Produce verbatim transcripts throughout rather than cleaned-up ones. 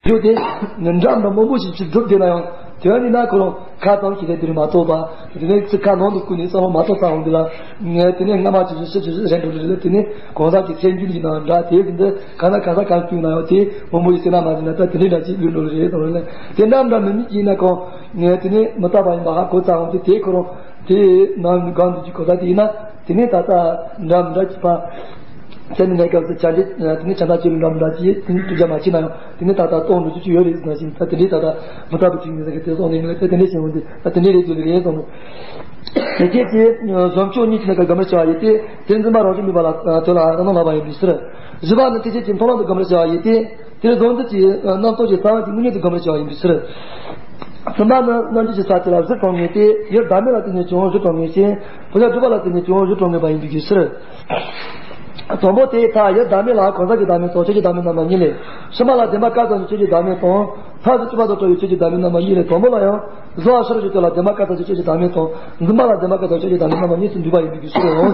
རྒྱུ་དེ་འདྲ་མི་མང་པོ་ཞིག་ཅིག་སྒྲུབ་བསྡད་ན་ཡང་དོན་ནི་ན་ཁོ་རང་ཁ་ཙམ་ཞིག་ལས་དེ་རིང་མ་གཏོགས་པ། དེ་ནས་ཚིག་ཁ་ནང་དུ་བཀུག་ནས་བསམ་བློ་མ་གཏོང་ས་འོང་དུས་ལ། དེ་ནས་སྔ་མ་ཅི་ཞིག་ཞིག་ཞིག་རེད་འགྲོ་རེད། དེ་ནས་གང་ཟག་གི་སེམས་རྒྱུད་ཡིན་ན་འདྲ། དེ་བཞིན་དུ་གང་ན་གང་ཟག་གང་བྱུང་ན་ཡང་དེ་མང་པོ་ཞིག་སེམས་ན་མ་བྱུང་ན་ད་དེ་འདྲའི་འདྲ་ཅིག་ཡོད་འགྲོ་རེད་དང་ལ། དེ་འདྲ་འདྲ་མི་མི་ཅིག་ཡིན་ན་ཁོང་དེ་ནས་མི་རྟག་པ་ཡིན་པ་ཧ་གོ་ཚར་འོང་དུས། དེ་ཁོ་རང་དེ་ནང་གང་དུ་ཅིག་གོ་ས་དེ་ཡིན་ན། དེ་ནས་ད་ལྟ་འདྲ་མི་འདྲ་གྱིས་པ། ཚེ་འདི་ནས་སྐབས་སུ་བྱ་འདི་དེ་ནས་བྱ་ད་ཅི་ལུ་འདྲ་མི་འདྲ་གྱིས་དེ་ནས་ཐུགས་རྒྱ་མ་ཆེ་ན་ཡང་དེ་ནས་ད་ལྟ་གཏོང་འགྲོ་རྒྱུ་ཅི་ཡོད་རེད་ཟེར་ན། ཞིག་ད་དེ་འདྲའི་ད་ལྟ་མི་ལྟ་བུ་ཅིག་ཡིན་ཟེར་གི་དེ་སོང་ནས་ངས་དེ་དེ་འདྲའི་བྱེད་འོང་དུས་ད་དེ་འདྲའི་རེད་དུ་རེད་སོང་ནས། དེ་སྐད་ཀྱི་བཟོ་བཅོས་གཉིས་ཀྱི་ནང་གི་དགག་པར་བྱ་བ་ཡོད་དེ། དེ་འཛིན་པ་རང་བཞིན་མེད་པ་ལ་དོན་ལ་རང་སྣང་ལགས་པ་ཡིན་པའི་ཕྱིར། བཞི་པ་ནི་དེ་སྐད་ཀྱི་མཐོང་ལམ་དུ་དགག་པར་བྱ་བ་ཡོད་དེ། དེར་བཟོ་འདི་ཀྱི་རྣམ་རྟོག་གི་རྩ་བ་གྱི་དངོས་ཉིད་དུ་དགག་པར་བྱ་བ་ཡིན་པའི་ཕྱིར། གསུམ་པ་ནི་རྣམ་འགྱུར་གྱི་ས་དེ་ལ་གཟུགས་གང་ངེས་ཏེ། ཡུལ་བདག་མེད་ལ་བརྟེན་ནས་བྱུང་བ་གཟུགས་གང་ངེས་ཤིང་། ཕོ་ཆ་གྲུབ་པ་ལ་བརྟེན་ནས་བྱུང་བ་གཟུགས་གང་ངེས་པ་ཡིན་པའི་ཕྱིར། དང་པོ་དེ་ཡི་མཐའ་ཡུལ་བདག་མེད་ལ་གང་ཟག་གི་བདག་མེད་དང་ཆོས་ཀྱི་བདག་མེད་རྣམ་པ་གཉིས་ལས། ཕྱི་མ་ལ་བདེན་པ་སྐབས་ཙམ་གྱི་ཆོས་ཀྱི་བདག་མེད་དང་། མཐར་ཐུག་སྒྲུབ་པ་དང་བྲལ་བའི་ཆོས་ཀྱི་བདག་མེད་རྣམ་པ་གཉིས་ལས། དང་པོ་ལ་ཡང་གཟུང་བ་ཕྱི་རོལ་གྱི་དོན་ལ་བདེན་པ་སྐབས་ཙམ་གྱི་ཆོས་ཀྱི་བདག་མེད་དང་། འཛིན་པ་ལ་བདེན་པ་སྐབས་ཙམ་ཆོས་ཀྱི་བདག་མེད་རྣམ་པ་གཉིས་སུ་འདུས་པ་ཡིན་པའི་ཕྱིར་རོ།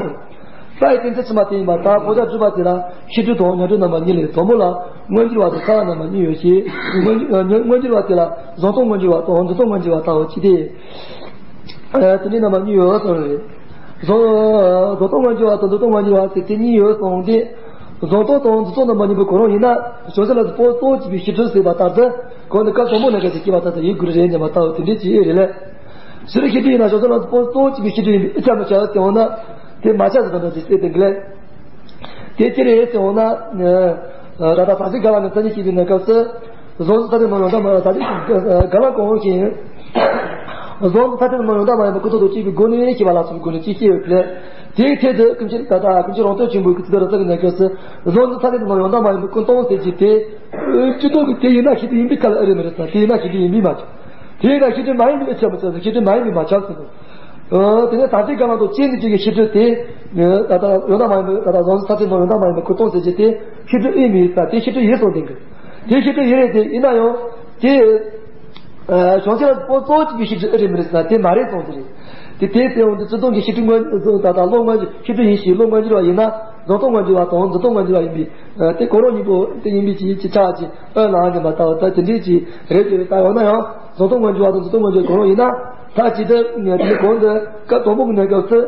ལྟ་བའི་གཏན་ཚིགས་ཕྱི་མ་དེ་ཡིན་པ་ལྟར་ཕོ་ཆ་གྲུབ་པ་དེ་ལ་ཤེས་སྒྲིབ་དང་མྱང་སྒྲིབ་རྣམ་པ་གཉིས་ལས། དང་པོ་ལ་མངོན་གྱུར་བ་དང་ཁ་བ་རྣམ་པ་གཉིས་ཡོད་ཅེས། མངོན་གྱུར་བ་དེ་ལ་གཟུང་སྟངས་མངོན་གྱུར་བ་དང་འཛིན་སྟངས་མངོན་གྱུར་བ་ལྟ་བུ་ཅི་སྟེ། དེ་འདྲའི་རྣམ་པ་གཉིས་ཡོད་གསུངས་རེད། གཟུང་གཟུང་སྟངས་མངོན་གྱུར་བ་དང་འཛིན་སྟངས་མངོན་གྱུར་བ་ཟེར་དེ་གཉིས་ཡོད་གསུངས་ཏེ། གཟུང་སྟངས་དང་འཛིན་སྟངས་རྣམ་པ་གཉིས་པོ་གང་རུང་ཡིན་ན། བྱང་ཆུབ་ལ་སྤོ་སྤོ་བྱེད་པའི་ཤེས་སྒྲིབ་ཟེར་བ་ལྟར་དུ། གང་དུ་སྐབས་དང་པོ་ནས་ག་ཚོད་སྐྱེ་བ་ལྟར་དུ་ཡིན་དགོས་རེད་སྙམ་པ་ལྟ་བུ་དེ་འདྲའི་ཅིག་རེད་ལ། ཕྱི་རོལ་ཤེས་སྒྲིབ་ཡིན་ན་བྱང་ཆུབ་ལ་སྤོ་སྤོ་བྱེད་པའི་ཤེས་སྒྲིབ་ཡིན་པས་ཨེ་ཆ་མི་ཆ་ཟེར་བ་འདྲ་ཅིག་སྟེ་དེ་འདྲ། དེ་ཅི་རེད་ཟེར་འོང་ན། ད་ལྟ་ས་བཅད་ག་ལ་ནས་རྩ་ཉིད་ཤེས་པའི་གནས་སྐབས་སུ། གཟུང་འཛིན་ཐ་དད་ནང་ཡང་དག་མ་ཡིན་པ་ས་བཅད་ག་ལ་གང་ཞིག་གཟུང་འཛིན་ཐ་དད་ནང་ཡང་དག་མ་ཡིན་པ་ཀུན་རྟོག་དང་བཅས་པའི་སྒོ་ནས་ཤེས་པ་ལ་སོགས་པའི་སྒོ་ནས་ཅིག་སྐྱེ་ཡོད་པས། དེའི་ཐད་དུ་ཀུན་མཁྱེན་ད་ལྟ་ཀུན་མཁྱེན་རང་སྟོབས་ཆེན་པོའི་སྐུ་ཚེ་རབ་གསལ་གྱི་གནས་སྐབས་སུ། གཟུང་འཛིན་ཐ་དད་ནང་ཡང་དག་མ་ཡིན་པ་ཀུན་སྟོང་ཟེར་གྱི་དེ། སྤྱི་ལྡོག་གི་དེ་ཡིན་ན་ཤེས་སྒྲིབ་ཡིན་པའི་སྐབས་ལ་ཨེ་རེད་མི་རེད་ད། དེ་ཡིན་ན་ཤེས་སྒྲིབ་ཡིན་པས་མ་ཆགས། དེ་ཡིན་ན་ཤེས་སྒྲིབ་མ་ཡིན་པའི་ཨེ་ཆགས་མི་ཆགས་ཟེར། ཤེས་སྒྲིབ་མ་ཡིན་པས་མ་ཆགས་ཟེར་དུས། དེ་ནས་ད་ལྟ་ཡང་དག་མ་ཡིན་པའི་ད་ལྟ་གཟུང་འཛིན་ཐ་དད་ནང་ཡང་དག་མ་ཡིན་པ་ཀུན་སྟོང་ཟེར་གྱི་དེ་ཤེས་སྒྲིབ་ཨེ་མི་རེད་ད། དེ་ཤེས་སྒྲིབ་ཡིན་གསུངས་དེ་གི། དེ་ཤེས་སྒྲིབ་ཡིན་རེད་དེ་ཡིན་ན་ཡང་དེ། བྱང་ཆུབ་ལ་སྤོ་སྤོ་བྱེད་པའི་ཤེས་སྒྲིབ་ཨེ་རེད་མི་རེད་ཟེར་ན་དེ་མ་རེད་གསུངས་དེ་རེད། དེ་དེ་ཟེར་འོང་དུས་སྤྱི་ལྡོག་གི་ཤེས་སྒྲིབ་མངོན་ད་ལྟ་བློ་མངོན་གྱུར་ཤེས་སྒྲིབ་ཡིན་ཞེས་བློ་མངོན་གྱུར་བ་ཡིན་ན་གཟུང་སྟངས་མངོན་གྱུར་བ་དང་འཛིན་སྟངས་མངོན་གྱུར་བ་ཡིན་པས། དེ་གང་རུང་གཉིས་པོ་དེ་ཡིན་པའི་ཕྱིར་ཆགས་ཀྱི་ཨོ་ལ་ཉམས་པ་ལྟ་བུ་ད་དེ་འདྲས་ཀྱི་རེད་ཀྱི་རེད། ད་ཡང་ན་ཡང་གཟུང་སྟངས་མངོན་གྱུར་བ་དང་འཛིན་སྟངས་མངོན་གྱུར་གང་རུང་ཡིན་ན། ད་ཅི་སྟེ་དེ་ནི་གོང་དུ་སྐབས་དང་པོ་གི་གནས་སྐབས་སུ།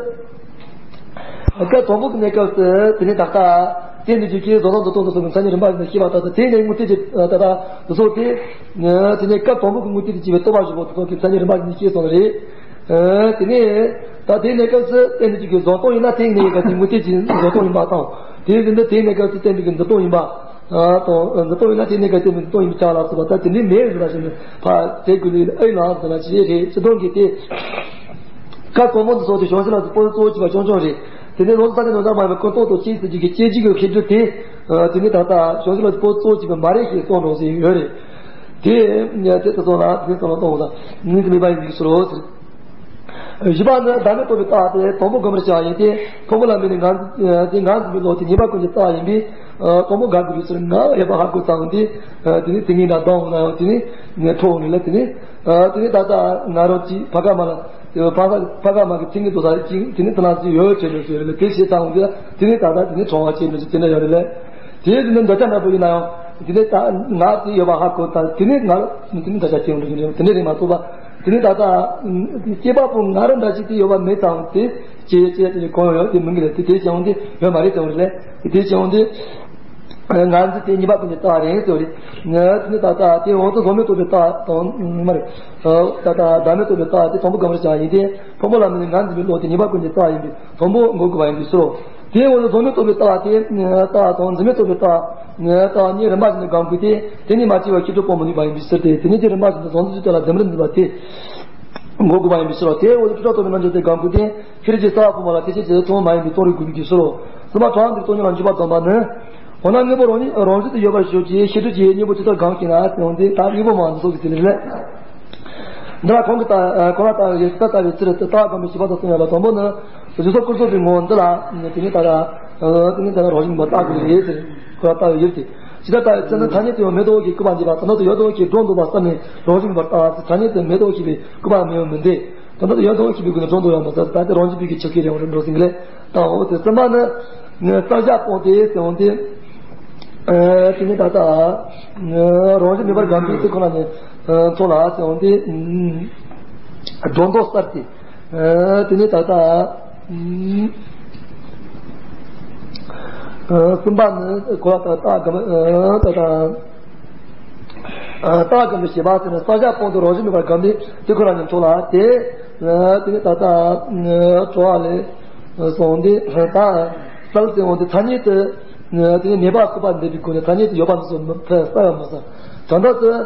སྐབས་དང་པོ་གི་གནས་སྐབས་སུ་དེ་ནི་ད་ལྟ་དེ་ནི་རྒྱུ་རྐྱེན་བཟོ་ལྟ་འཛིན་སྟངས་དང་སོགས་ཀྱི་མཚན་ཉིད་རིམ་པ་བཞིན་དུ་ཤེས་པ་ལྟར་དུ། དེ་ནས་དངོས་གཏད་ཀྱི་ད་ལྟ་བཟོ་སྟེ། དེ་ནས་སྐབས་དང་པོ་གི་དངོས་གཏད་དུ་སྐྱེས་པའི་རྟོག་པ་བཞི་པོ་དེ་ཚོ་གི་མཚན་ཉིད་རིམ་པ་བཞིན་དུ་ཤེས་སོང་བ་རེད། དེ་ནས་ད་དེ་གནས་སྐབས་སུ་དེ་ནི་རྒྱུ་རྐྱེན་བཟོ་ལྟ་ཡིན་ན་དེ་ནི་ག་དེ་དངོས་གཏད་ཀྱི་བཟོ་ལྟ་ཡིན་པ་དང་། དེ་བཞིན་དུ་དེ་གནས་སྐབས་སུ་བསྟན་པའི་འཛིན་སྟངས་ཡིན་པ། དང་འཛིན་སྟངས་ཡིན་ན་དེ་གནས་སྐབས་སུ་བསྟན་པའི་འཛིན་སྟངས་ཡིན་པ་ཆགས་ལ་སོགས་པ་ད་དེ་འདྲའི་མེད་ཟེར་བ་ཞིག་ནི་ཕ་དེ་ཀུན་ལས་ཨེ་ལ་ཟེར་ན་ཅི་རེད། སྤྱི་ལྡོག་གི་དེ། སྐབས་དང་པོ་འདི་སོགས་ཀྱི་བྱང་ཆུབ་ལམ་དུ་སྤོ་གཙོ་བོ་གཅིག་པ་རྐྱང་རྐྱང་རེད། དེ་ནས་ལོག་ས་དེ་ནང་ལྟར་མ་ཡིན་པ་ཀུན་རྟོག་དང་བཅས་ཟེར་རྒྱུ་གི་སྐྱེ་འཇིག་གི་ཤེས་སྒྲིབ་དེ། དེ་ནས་ད་ལྟ་བྱང་ཆུབ་ལམ་དུ་སྤོ་གཙོ་བོ་གཅིག་པ་མ་རེད་ཞེས་གསུངས་འགྲོ་ཟིན་ཡོད་རེད། དེ་དེ་ལྟ་སོང་ལ་དེ་ཙམ་ལ་གཏོང་དགོས་ན་ངེས་ཀྱི་མེད་པ་ཡིན་པའི་ཕྱིར་རོ་ཟེར། བཞི་པ་ནི་བདག་མེད་རྟོགས་པའི་རྟགས་དེ་དང་པོ་བསྒོམ་པར་བྱ་བ་ཡིན་ཏེ། ཕུང་པོ་ལ་དམིགས་ནས་ངར་འཛིན་དེ་ངར་འཛིན་པའི་བློ་དེ་ཉེས་པ་ཀུན་གྱི་རྟགས་ཡིན་པས། དང་པོ་དགག་དགོས་པའི་ཕྱིར་ང་ཡོད་པ་ཧ་གོ་ཚར་བ་འདི། དེ་ནི་དེ་ངའི་འདྲ་ལྡང་འོང་ན་ཡང་དེ་ནི་ངས་ཁྲོ་འོང་ནི་ལ། དེ་ནི་དེ་ནི་ད་ལྟ་ང་རང་གཅིག་ཕ་ག་མ་ལ་ཕ་ག་ཕ་ག་མ་གི་མཚན་ཉིད་དུ་ད་ཅིག་དེ་ནི་དེ་ན་ཅིག་ཡོད་བྱས་ནས་ཟེར་ལ་དེ་བྱས་ཚར་བ་འདི་ལ་དེ་ནི་ད་ལྟ་དེ་ནི་ཁྲོ་བ་བྱས་ནས་དེ་འདྲ་ཡོད་རེད་ལ། དེ་དེ་ནི་འདོད་ཆགས་འདྲ་པོ་ཡིན་ན་ཡང་དེ་ནི་ད་ང་དེ་ཡོད་པ་ཧ་གོ་ད་དེ་ནི་ང་དེ་ནི་འདོད་ཆགས་སྐྱེ་འོང་དེ་ནི་དེ་ནི་རེད་མ་གཏོགས་པ། དེ་ནི་ད་ལྟ་སྐྱེས་པ་པོ་ང་རང་འདྲ་ཅིག་དེ་ཡོད་པ་མེད་ཙང་དེ་སྐྱེ་ཡོད་སྐྱེ་ཡོད་དེ་གང་ཡོད་ཡོད་དེ་མིན་གི་ལ་དེ་དེ་བྱས་འོང་དེ་ཡོད་མ་རེད་ཟེར་བ་རེད་ལ། དེ་བྱས་འོང་དེ། ང་འདི་དེ་ཉེས་པ་ཀུན་གྱི་རྟགས་རེད་ཟེར་བ་རེད། ང་དེ་ནི་ད་ལྟ་དེ་འོག་ཏུ་གཟུགས་མེད་རྟོགས་པའི་རྟགས་དང་མ་རེད། ད་ལྟ་བདག་མེད་རྟོགས་པའི་རྟགས་དེ་དང་པོ་བསྒོམ་པར་བྱ་ཡིན་ཏེ། ཕུང་པོ་ལ་དམིགས་ནས་ངར་འཛིན་པའི་བློ་དེ་ཉེས་པ་ཀུན་གྱི་རྟགས་ཡིན་པས་དང་པོ་འགོག་དགོས་པ་ཡིན་པའི་ཕྱིར་རོ། དེ་འོག་ཏུ་གཟུགས་མེད་རྟོགས་པའི་རྟགས་དེ་རྟགས་དང་འཛིན་མེད་རྟོགས་པའི་རྟགས་རྟགས་གཉིས་རིམ་པ་བཞིན་དུ་བསྒོམ་དགོས་ཏེ། དེ་གཉིས་མ་སྐྱེས་པར་ཤེས་སྒྲིབ་སྤོང་མི་ནུས་པ་ཡིན་པའི་ཕྱིར་ཏེ། དེ་གཉིས་ཀྱི་རིམ་པ་བཞིན་དུ་གཟུང་འཛིན་གྱི་དོན་ལ་བདེན་པར་འཛིན་པ་དེ་འགོག་དགོས་པ་ཡིན་པའི་ཕྱིར་རོ། དེ་འོག་ཏུ་སྤྲོས་བྲལ་རྟོག་པའི་རྣལ་འབྱོར་དེ་བསྒོམ་དགོས་ཏེ། ཤེས་རིག་གི་གསལ་བ་སྤངས་པ་ལ་དེ་ཕྱིར་ཅེས་ཐུན་མོང་མ་ཡིན་པའི་རྟོགས་རིགས་དགོས་པའི་ཕྱིར་རོ། གསུམ་པ་གྲངས་འདིར་སྟོང་ཉིད་ལ་འཇུག་པ་སྡོམ་པ་ནི། འོ་ན་དངོས་པོ་རང་ཉིད་རང་བཞིན་དུ་ཡོད་པར་ཞོག་ཅིག་ཤེས་སྒྲིབ་ཀྱི་གཉེན་པོ་ཇི་ལྟར་གང་ཞིག་ན་ཟེར་འོང་དུས་ད་དངོས་པོ་མ་འདི་སོགས་ཀྱི་ཚིག་ལས་ལས། འདི་ལ་གོང་གི་ལྟ་གོང་ལ་ལྟ་བའི་ཡིག་ལྟ་ལྟ་བའི་ཚུལ་དུ་ལྟ་བ་སྒོམ་པའི་བྱེད་པ་དང་གསུམ་ཡོད་ལ། དང་པོ་ནི། རྗེས་སོར་ཀུན་རྫོབ་པའི་ངོ་བོ་འདི་ལ་དེ་ནི་ད་ལྟ་དེ་ནི་ད་ལྟ་རང་བཞིན་པ་ལྟ་དགོས་ཀྱི་རེད་ཟེར་གོང་ལ་ལྟ་བའི་ཡིག་དེ། ཇི་ལྟར་ལྟ་བའི་ཚུལ་ནི་ཐ་སྙད་དུ་ཡང་མེ་ཏོག་གི་སྐུད་པ་འདི་ལ་ད་ལྟ་ཡོད་དོ་ཞེས་སྒྲོ་འདོགས་པ་བསམ་ནས་རང་བཞིན་པར་ལྟ་བ་ཚེ། ཐ་སྙད་དུ་མེ་ཏོག་ཞེས་པའི་སྐུད་པ་མེད་པ་མི་འདོད། ད་ལྟ་ཡོད་དོ་ཞེས་པའི་སྒོ་ནས་སྒྲོ་འདོགས་ཡང་མི་ཟ། ད་ལྟ་རང་བཞིན་པའི་གི་ཆགས་སྐྱེ་རེད་འོང་འགྲོ་ཟིན་གི་ལས་ད་འོ་དེ་གསུམ་པ་ནི་བསམ་བྱ་སྤོང་སྟེ་ཟེར་འོང་དེ། དེ་ནས་ད་ལྟ་རང་བཞིན་མེད་པར་སྒོམ་པའི་དེ་ཁོ་ན་ནས་མཐོང་ལ་ཟེར་འོང་དེ། སྒྲོ་འདོགས་སྟེ། དེ་ནས་ད་ལྟ་གསུམ་པ་ནི་གོ་ལ་ད་ལྟ་གམ་ད་ལྟ། རྟགས་ཀྱི་མི་ཤེས་པ་ཟེར་ན་བསམ་བྱ་སྤངས་དུ་རང་བཞིན་མེད་པར་སྒོམ་པས་དེ་ཁོ་རང་ཉིད་མཐོང་ལ་དེ། དེ་ནི་ད་ལྟ་སྤྲོ་བ་ལས་སོང་སྟེ་ད་གསལ་ཟེར་འོང་དེ་ཐ་སྙད་དུ། དེ་ནི་མེད་པ་བཀོད་པ་འདི་འདྲའི་སྒོ་ནས་ཐ་སྙད་དུ་ཡོད་པ་མི་སོ་མི་ཕན་ས་ཡང་མ་ས་ད་ལྟ་དུ།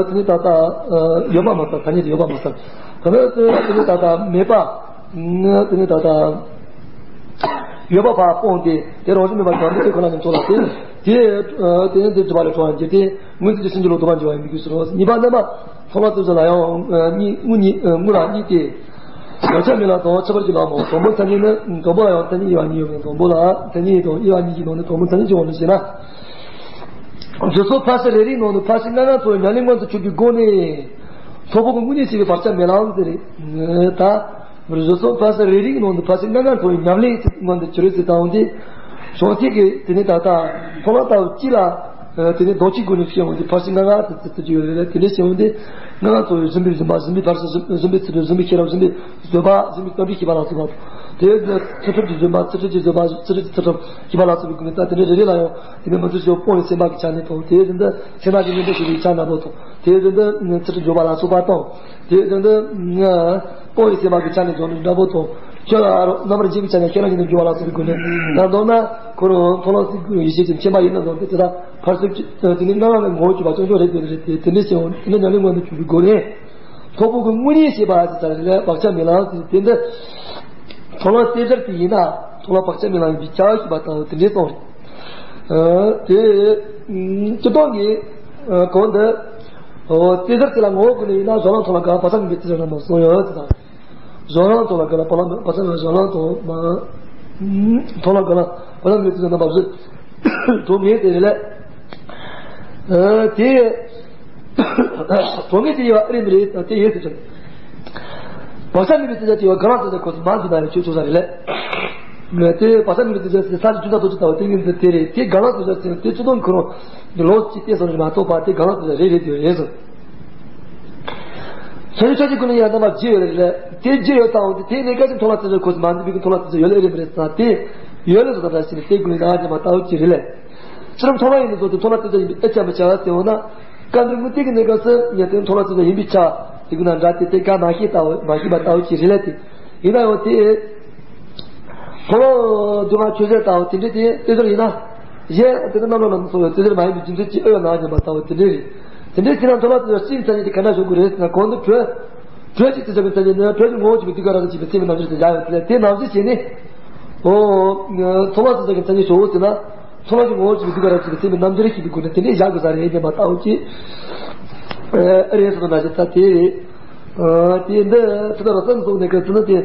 དེ་ནི་ད་ལྟ་ཡོད་པ་མ་ས་ཐ་སྙད་དུ་ཡོད་པ་མ་ས་ད་ལྟ་དུ་དེ་ནི་ད་ལྟ་མེད་པ། དེ་ནི་ད་ལྟ། ཡོད་པ་ཕར་སྤོང་སྟེ་དེ་རང་བཞིན་མེད་པར་སྒོམ་སྟེ་དེ་ཁོ་ན་ཉིད་མཐོང་ལ་དེ། དེ་དེ་ནི་དེ་སྒྲུབ་པ་ལས་གྲོལ་བར་འགྱུར་ཏེ་སྔོན་དུ་ཅི་སེམས་ཀྱི་ལོག་རྟོག་པ་འགྱུར་བ་ཡིན་པའི་རྒྱུ་ཟེར་རོ། གཉིས་པ་རྣམ་པ་མཐོང་ལམ་རྩོད་གཞི་ལ་ཡང་གཉིས་དངོས་གཉིས་དངོས་ལ་གཉིས་ཏེ། བག་ཆགས་མེད་ལ་དང་ཁྱད་པར་གྱི་ལམ་མོ། དང་པོ་མཚན་ཉིད་ནི་དང་པོ་ལ་ཡང་མཚན་ཉིད་དབྱེ་བ་གཉིས་ཡོད་པས་དང་པོ་ལ་མཚན་ཉིད་དང་དབྱེ་བ་གཉིས་ཀྱི་ནང་ནས་དང་པོ་མཚན་ཉིད་ཀྱི་དབང་དུ་བྱས་ན། བརྗོད་སོགས་ཕར་ཕྱིན་རེ་རེའི་ནང་དུ་ཕར་ཕྱིན་ལྔ་ལྔ་ཚོགས་པའི་ཉམས་ལེན་མངོན་དུ་གྱུར་པའི་སྒོ་ནས། ཚོགས་པོ་གི་དངོས་གནས་ཤེས་པའི་བག་ཆགས་མེད་ལམ་ཟེར་རེད། ད། བརྗོད་སོགས་ཕར་ཕྱིན་རེ་རེའི་ནང་དུ་ཕར་ཕྱིན་ལྔ་ལྔ་ཚོགས་པའི་ཉམས་ལེན་ཟེར་མངོན་དུ་གྱུར་ཟེར་དང་དེ། བྱང་སེམས་ཀྱི་དེ་ནས་ད་ལྟ་མཐོང་ལམ་ལྟ་བུ་གཅིག་ལ། དེ་ནས་ལྡོག་ཕྱོགས་སྒོ་ནས་བཤད་འོང་དེ་ཕར་ཕྱིན་ལྔ་ལྔ་དེ་ཚོ་ཚོ་ཡོད་རེད། དེ་འདྲ་བཤད་འོང་དེ་ལྔ་ལྔ་ཚོགས་པའི་བཟུང་བའི་བཟུང་བ་བཟུང་བའི་བར་ཆད་བཟུང་བའི་ཚུལ་ཁྲིམས་བཟུང་བའི་ཤེས་རབ་བཟུང་བའི་བཟོད་པ་བཟུང་བའི་བསྟོད་པའི་ཤེས་པ་ལ་སོགས་པ། དེ་ཚུལ་ཁྲིམས་ཀྱི་བཟོད་པ་ཚུལ་ཁྲིམས་ཀྱི་བཟོད་པ་ཚུལ་ཁྲིམས་ཀྱི་ཚུལ་ཁྲིམས་ཤེས་པ་ལ་སོགས་པའི་སྒོ་ནས་ད་དེ་འདྲའི་རེ་རེ་ལ་ཡང་དེ་ནས་མུ་སྟེགས་ཤོག་སྤོང་བའི་སེམས་དཔའ་གི་ཆ་ནས་དང་དེ་བཞིན་དུ་སེམས་དཔའ་གི་གཉེན་པོ་ཞེས་པའི་ཆ་ནག་པོ་དང་དེ་བཞིན་དུ་ཚུལ་ཁྲིམས་སྦྱོར་བ་ལ་སོགས་པ་དང་དེ་བཞིན་དུ་སྤོང་བའི་སེམས་དཔའ་གི་ཆ་ནས་སྦྱོར་ནི་འདྲ་པོ་དང་ཁྱོད་ལ་རྣམ་པར་འཇིགས་པའི་ཆ་ནས་ཁྱེད་རང་གཉིས་ནས་སྦྱོར་བ་ལ་སོགས་པའི་སྒོ་ནས་ད་མདོར་ན་ཁོ་རང་མཐོང་ལམ་སྲིད་ཀྱི་ཡེ་ཤེས་ཀྱི་མཁྱེན་པ་ཡིན་ན་བཟུང་སྟེ་དེ་དག་ཕར་ཚུར་དེ་ནས་སྣང་བ་ལ་ངོ་བོ་གྱུར་པ་སྐྱོན་ཤོག་རེད་དེ་རེད་དེ་དེ་འདྲ་བྱས་འོང་དེ་ནས་ཉམས་ལེན་མངོན་དུ་གྱུར་པའི་སྒོ་ནས། ཚོགས་པོ་གི་དངོས་གནས་ཤེས་པ་ཟེར་ཙམ་ལ་བག་ཆགས་མེད་ལམ་ཟེར་དེ་འདི། མཐོང་ལམ་རྩེ་གཅིག་དེ་ཡིན་ན་མཐོང་ལམ་བག་ཆགས་མེད་ལམ་ཡིན་པའི་ཁྱབ་ཤེས་པ་དང་དེ་འདྲའི་གསུངས་རེད། དེ་སྤྱིར་བཏང་གི་གོང་དུ་རྩེ་གཅིག་དེ་ལ་ངོ་བོ་ཀུན་ནས་ཡིན་ན་གཞན་ལམ་མཐོང་ལམ་གང་བག་ཆགས་མེད་པའི་རྩེ་གཅིག་རྣམ་པར་གསུངས་ཡོད་ཟེར་དང་། གཞན་ལམ་མཐོང་ལམ་གང་ལ་བག་ཆགས་མེད་གཞན་ལམ་མཐོང་མ་མཐོང་ལམ་གང་ལ་བག་ཆགས་མེད་པའི་རྩེ་གཅིག་རྣམ་པར་གྲོལ་ངེས་དེ་རེད་ལས། དེ། གྲོལ་ངེས་དེ་ཡོད་ཨེ་རེད་མི་རེད་དེ་ཡོད་ཟེར་ཆོག་བག་ཆགས་མེད་པའི་རྩེ་གཅིག་དེ་ཡོད་གང་ལ་རྩེ་གཅིག་ཁོ་ཚོ་མ་འཛིན་པ་ཡོད་ཆོས་ཆོས་ས་རེད་ལས། དེ་བག་ཆགས་མེད་པའི་རྩེ་གཅིག་དེ་ས་ཆ་ཅུང་ཟད་དོ་ཅི་ལྟ་བུ་དེ་ངེས་འཛིན་དེ་རེད་དེ་གང་ལ་རྩེ་གཅིག་དེ་ཚུལ་དང་ཁོ་རང་གི་ལོག་ཅིག་བལྟས་སོང་རེད་མ་གཏོགས་པ་དེ་གང་ལ་རྩེ་གཅིག་རེད་རེད་དེ་ཡོད་རེད་ཟེར། ཆ་ཆ་ཆ་ཆ་ཀུན་ལ་ཡང་རྣམ་པ་བརྗེ་ཡོད་རེད་ལས་དེ་བརྗེ་ཡོད་དང་དེ་དེ་ནས་སྐད་ཅིག་མཐོང་ལམ་རྩེ་གཅིག་ཁོ་ཚོ་མ་འཛིན་པའི་མཐོང་ལམ་རྩེ་གཅིག་ཡོད་ལས་ཨེ་རེད་མི་རེད་ཟེར་དེ་ཡོད་ལས་ཟེར་ད་ལྟ་ཞིག་ནས་དེ་ཀུན་ལ་ཡང་རྣམ་པ་ལྟ་བུ་ཅིག་རེད་ལས། ཕྱི་རབ་མཐོང་བ་ཡིན་ནི་ཚོ་དེ་མཐོང་ལམ་རྩེ་གཅིག་ཡིན་པའི་ཨེ་ཆ་མི་ཆ་ཟེར་འོ་ན། སྐབས་འདིར་དངོས་བསྟན་གྱི་གནས་སྐབས་སུ་ངས་དེ་མཐོང་ལམ་རྩེ་གཅིག་ཡིན་པའི་ཆ་དེ་ཀུན་ན་འདྲ་དེ་དེ་ག་མ་ཤེས་ལྟ་བུ་མ་ཤེས་པ་ལྟ་བུ་ཅིག་རེད་ལས་དེ། ཡིན་ན་ཡང་དེ། མཐོང་ལམ་སྡུག་བསྔལ་ཆོས་ཅན་ལྟ་བུ་དེ་འདྲ་དེ་རྩེ་གཅིག་ཡིན་ན། གཞན་དེ་ལྟར་རྣམ་སྣང་ལམ་དུ་སོང་བའི་རྩེ་གཅིག་མ་ཡིན་པའི་རྒྱུ་མཚན་ཅིག་ཨེ་ཡོད་ན་སྙམ་པ་ལྟ་བུ་དེ་འདྲ་རེད། དེ་འདྲ་ཡིན་ན་མཐོང་ལམ་རྩེ་གཅིག་གཅིག་མཚན་ཉིད་དེ་ག་འདྲ་ཞུ་དགོས་རེད་ཟེར་ན་གོང་དུ་གྲོལ། གྲོལ་གྱི་རྩེ་གཅིག་གི་མཚན་ཉིད་ནི་གྲོལ་གྱི་ངོ་བོ་གྱུར་པའི་གདུལ་དཀའ་རབ་ཏུ་གཅིག་པའི་སེམས་ཀྱི་རྣམ་འགྱུར་དེ་བཞག་ཡོད་དེ་ལས་དེ་ནང་བཞིན་བྱས་ནས། ཨོ། མཐོང་ལམ་རྩེ་གཅིག་གི་མཚན་ཉིད་ཞོག་ཟེར་ན། མཐོང་ལམ་གྱི་ངོ་བོ་གྱུར་པའི་གདུལ་དཀའ་རབ་ཏུ་གཅིག་པའི་སེམས་ཀྱི་རྣམ་འགྱུར་ཞིག་གི་སྒོ་ནས་དེ་འདྲའི་བཞག་དགོས་ས་རེད་སྙམ་པ་ལྟ་བུ་ཅིག་ཨེ་རེད་ཟེར་ན་ཞེ་ས་དེ་རེད། དེ་འདི་ཚོ་ད་ར་སེམས་སོགས་ནས་ག་ཚོད་ན་དེ་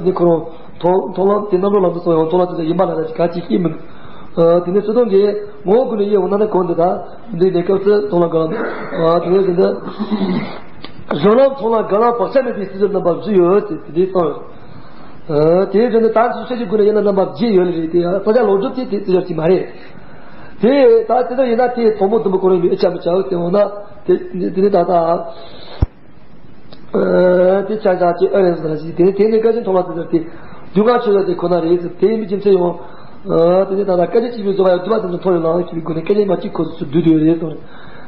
འདི་ཁོ་རང་མཐོང་མཐོང་ལམ་དེ་རྣམ་རོལ་ལམ་དུ་སོང་ཡང་མཐོང་ལམ་དེ་ཚོ་ཡིན་པ་ལ་ད་ཅི་ག་ཅི་ཤེས་མིན། དེ་ནས་ཚུལ་དང་གི་ངོ་བོ་ཀུན་ནས་དབྱེ་འོང་ན་ནི་གོང་དུ་ད་འདི་ནས་སྐབས་སུ་མཐོང་ལམ་གང་ལ་དེ་ནས་དེ་འདི་གཞན་ལམ་མཐོང་ལམ་གང་ལ་བག་ཆགས་མེད་པའི་སྲིད་པའི་རྣམ་པ་བཞི་ཡོད་ཟེར་དེ་འདི་གསུངས་ཡོད། དེ་བཞིན་དུ་ད་ཚོ་ཤེས་ཀྱི་ཀུན་ནས་དབྱེ་ན་རྣམ་པ་བརྒྱད་ཡོད་ལ་རེད་དེ་ཡང་ས་ཆ་ལོག་སྒྲུབ་དེ་དེ་ཚོ་ཡོད་ཀྱི་མ་རེད། དེ་ད་དེ་ལྟར་ཡིན་ན་དེ་དང་པོ་དུམ་བུ་གོ་རིམ་པའི་ཨེ་ཆ་མི་ཆའོ་ཟེར་འོང་ན། དེ་དེ་ནི་ད་ལྟ། དེ་ཆ་ཆ་ཅི་ཨེ་རེད་ཟེར་ཞིག་དེ་ནི་དེ་ནི་སྐད་ཅིག་མཐོང་ལམ་དེ་ལྟར་དེ། སྡུག་བསྔལ་ཆོས་ཅན་དེ་ཁོ་ན་རེད་ཟེར་དེ་ཡིན་པའི་རྒྱུ་མཚན་ཡང་། དེ་ནི་ད་ལྟ་སྐད་ཅིག་གཅིག་པའི་བཟོ་བ་ཡང་སྡུག་པ་དེ་ཚོ་མཐོང་ཡོང་ལ་ཞེས་པའི་སྒོ་ནས་སྐད་ཅིག་མ་གཅིག་ཁོ་ཚོ་བསྡུས་བསྡུས་རེད་གསུངས།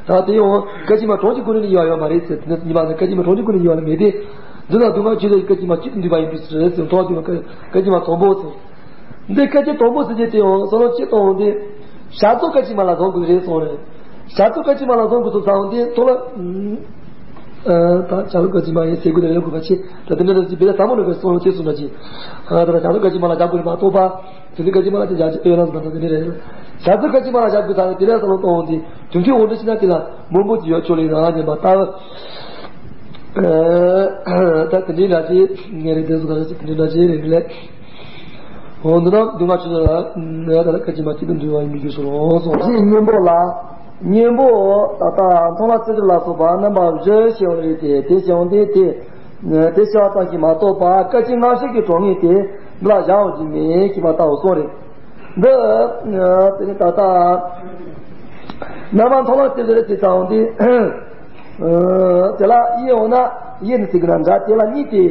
ད་དེ་ཡང་སྐད་ཅིག་མ་གྲངས་ཀྱི་སྒོ་ནས་ནི་ཡོད་ཡོད་མ་རེད་ཟེར་དེ་ནི་ཉི་མ་ནི་སྐད་ཅིག་མ་གྲངས་ཀྱི་སྒོ་ནས་ཡོད་ལ་མེད་དེ། འདི་ལ་སྡུག་བསྔལ་ཆོས་ཅན་སྐད་ཅིག་མ་གཅིག་ཏུ་འདུས་པ་ཡིན་པའི་ཕྱིར་ཟེར་མཐོང་ལམ་སྐད་ཅིག་མ་དང་པོ་ཟེར། འདི་སྐད་ཅིག་དང་པོ་ཟེར་རྒྱུ་དེ་ཡང་བསམ་བློ་གཅིག་གཏོང་འོང་དུས། བྱ་རྫོགས་སྐད་ཅིག་མ་ལ་བཟུང་དགོས་རེད་གསུངས་རེད། བྱ་རྫོགས་སྐད་ཅིག་མ་ལ་བཟུང་དགོས་སོ་ཟེར་འོང་དུས་མཐོང་ལམ། ད་བྱ་རྫོགས་སྐད་ཅིག་མ་ཡིན་ཟེར་དགོས་དེ་ལས་དགོས་པ་ཆེ། ད་དེ་འདྲ་ལ་ཅིག་བེད་ལ་ཟབ་མོ་ནས་གསུངས་ལ་ཅེས་གསུངས་པ་ཅིག་ད་ལྟ་བྱ་རྫོགས་སྐད་ཅིག་མ་ལ་བཞག་དགོས་རེད་མ་གཏོགས་པ། དེ་ཚོ་སྐད་ཅིག་མ་ལ་ཅིག་བཞག་ཅིག་ཨེ་ཡོད་ན་ཟེར་ད་དེ་འདྲ་རེད། བྱ་རྫོགས་སྐད་ཅིག་མ་ལ་བཞག་དགོས་ས་ནི་དེ་ལས་བསམ་བློ་གཏོང་འོང་དུས་དོན་མཐུན་འོང་འདྲ་ཞིག་ན་དེ་ལ་མང་པོ་ཅིག་ཡོད་ཆོག་ལེ་ན་ཉན་པ་ལྟ། ད་དེ་འདྲའི་འདྲ་ཅིག་ངས་རེད་དེ་ཚོ་ད་ཅིག་དེ་འདྲའི་འདྲ་ཅིག་རེད་ལས། འོ་འདི་ན་སྡུག་བསྔལ་ཆོས་ཅན་ལ་ང་ད་ལ་སྐད་ཅིག་མ་གཅིག་ཏུ་འདུས་པ་ཡིན་པའི་རྒྱུ་སོ་རོ་སོ། གཉེན་པོ་ལ། གཉེན་པོ་ད་ལྟ་མཐོང་ལམ་རྩེ་གཅིག་ལ་སོགས་པ་རྣམ་པ་བཞི་ཤེས་པ་རེད་དེ་དེ་ཤེས་པ་འདི་དེ། དེ་ཤེས་པ་ཙམ་ཞིག་མ་གཏོགས་པ་སྐད་ཅིག་སྔ་ཕྱི་གི་གྲངས་ངེས་དེ་འདི་ལ་བཞག་འོང་གི་མེད་ཅེས་པ་ལྟ་བུ་སོང་རེད། འདི་དེ་ནི་ད་ལྟ་རྣམ་པ་མཐོང་ལམ་སྤྱི་ཟེར་ཅིག་དང་དེ། དེ་ལ་དབྱེ་འོང་ན་དབྱེ་ནི་ཟེར་གི་ན་འདྲ། དེ་ལ་གཉིས་ཏེ།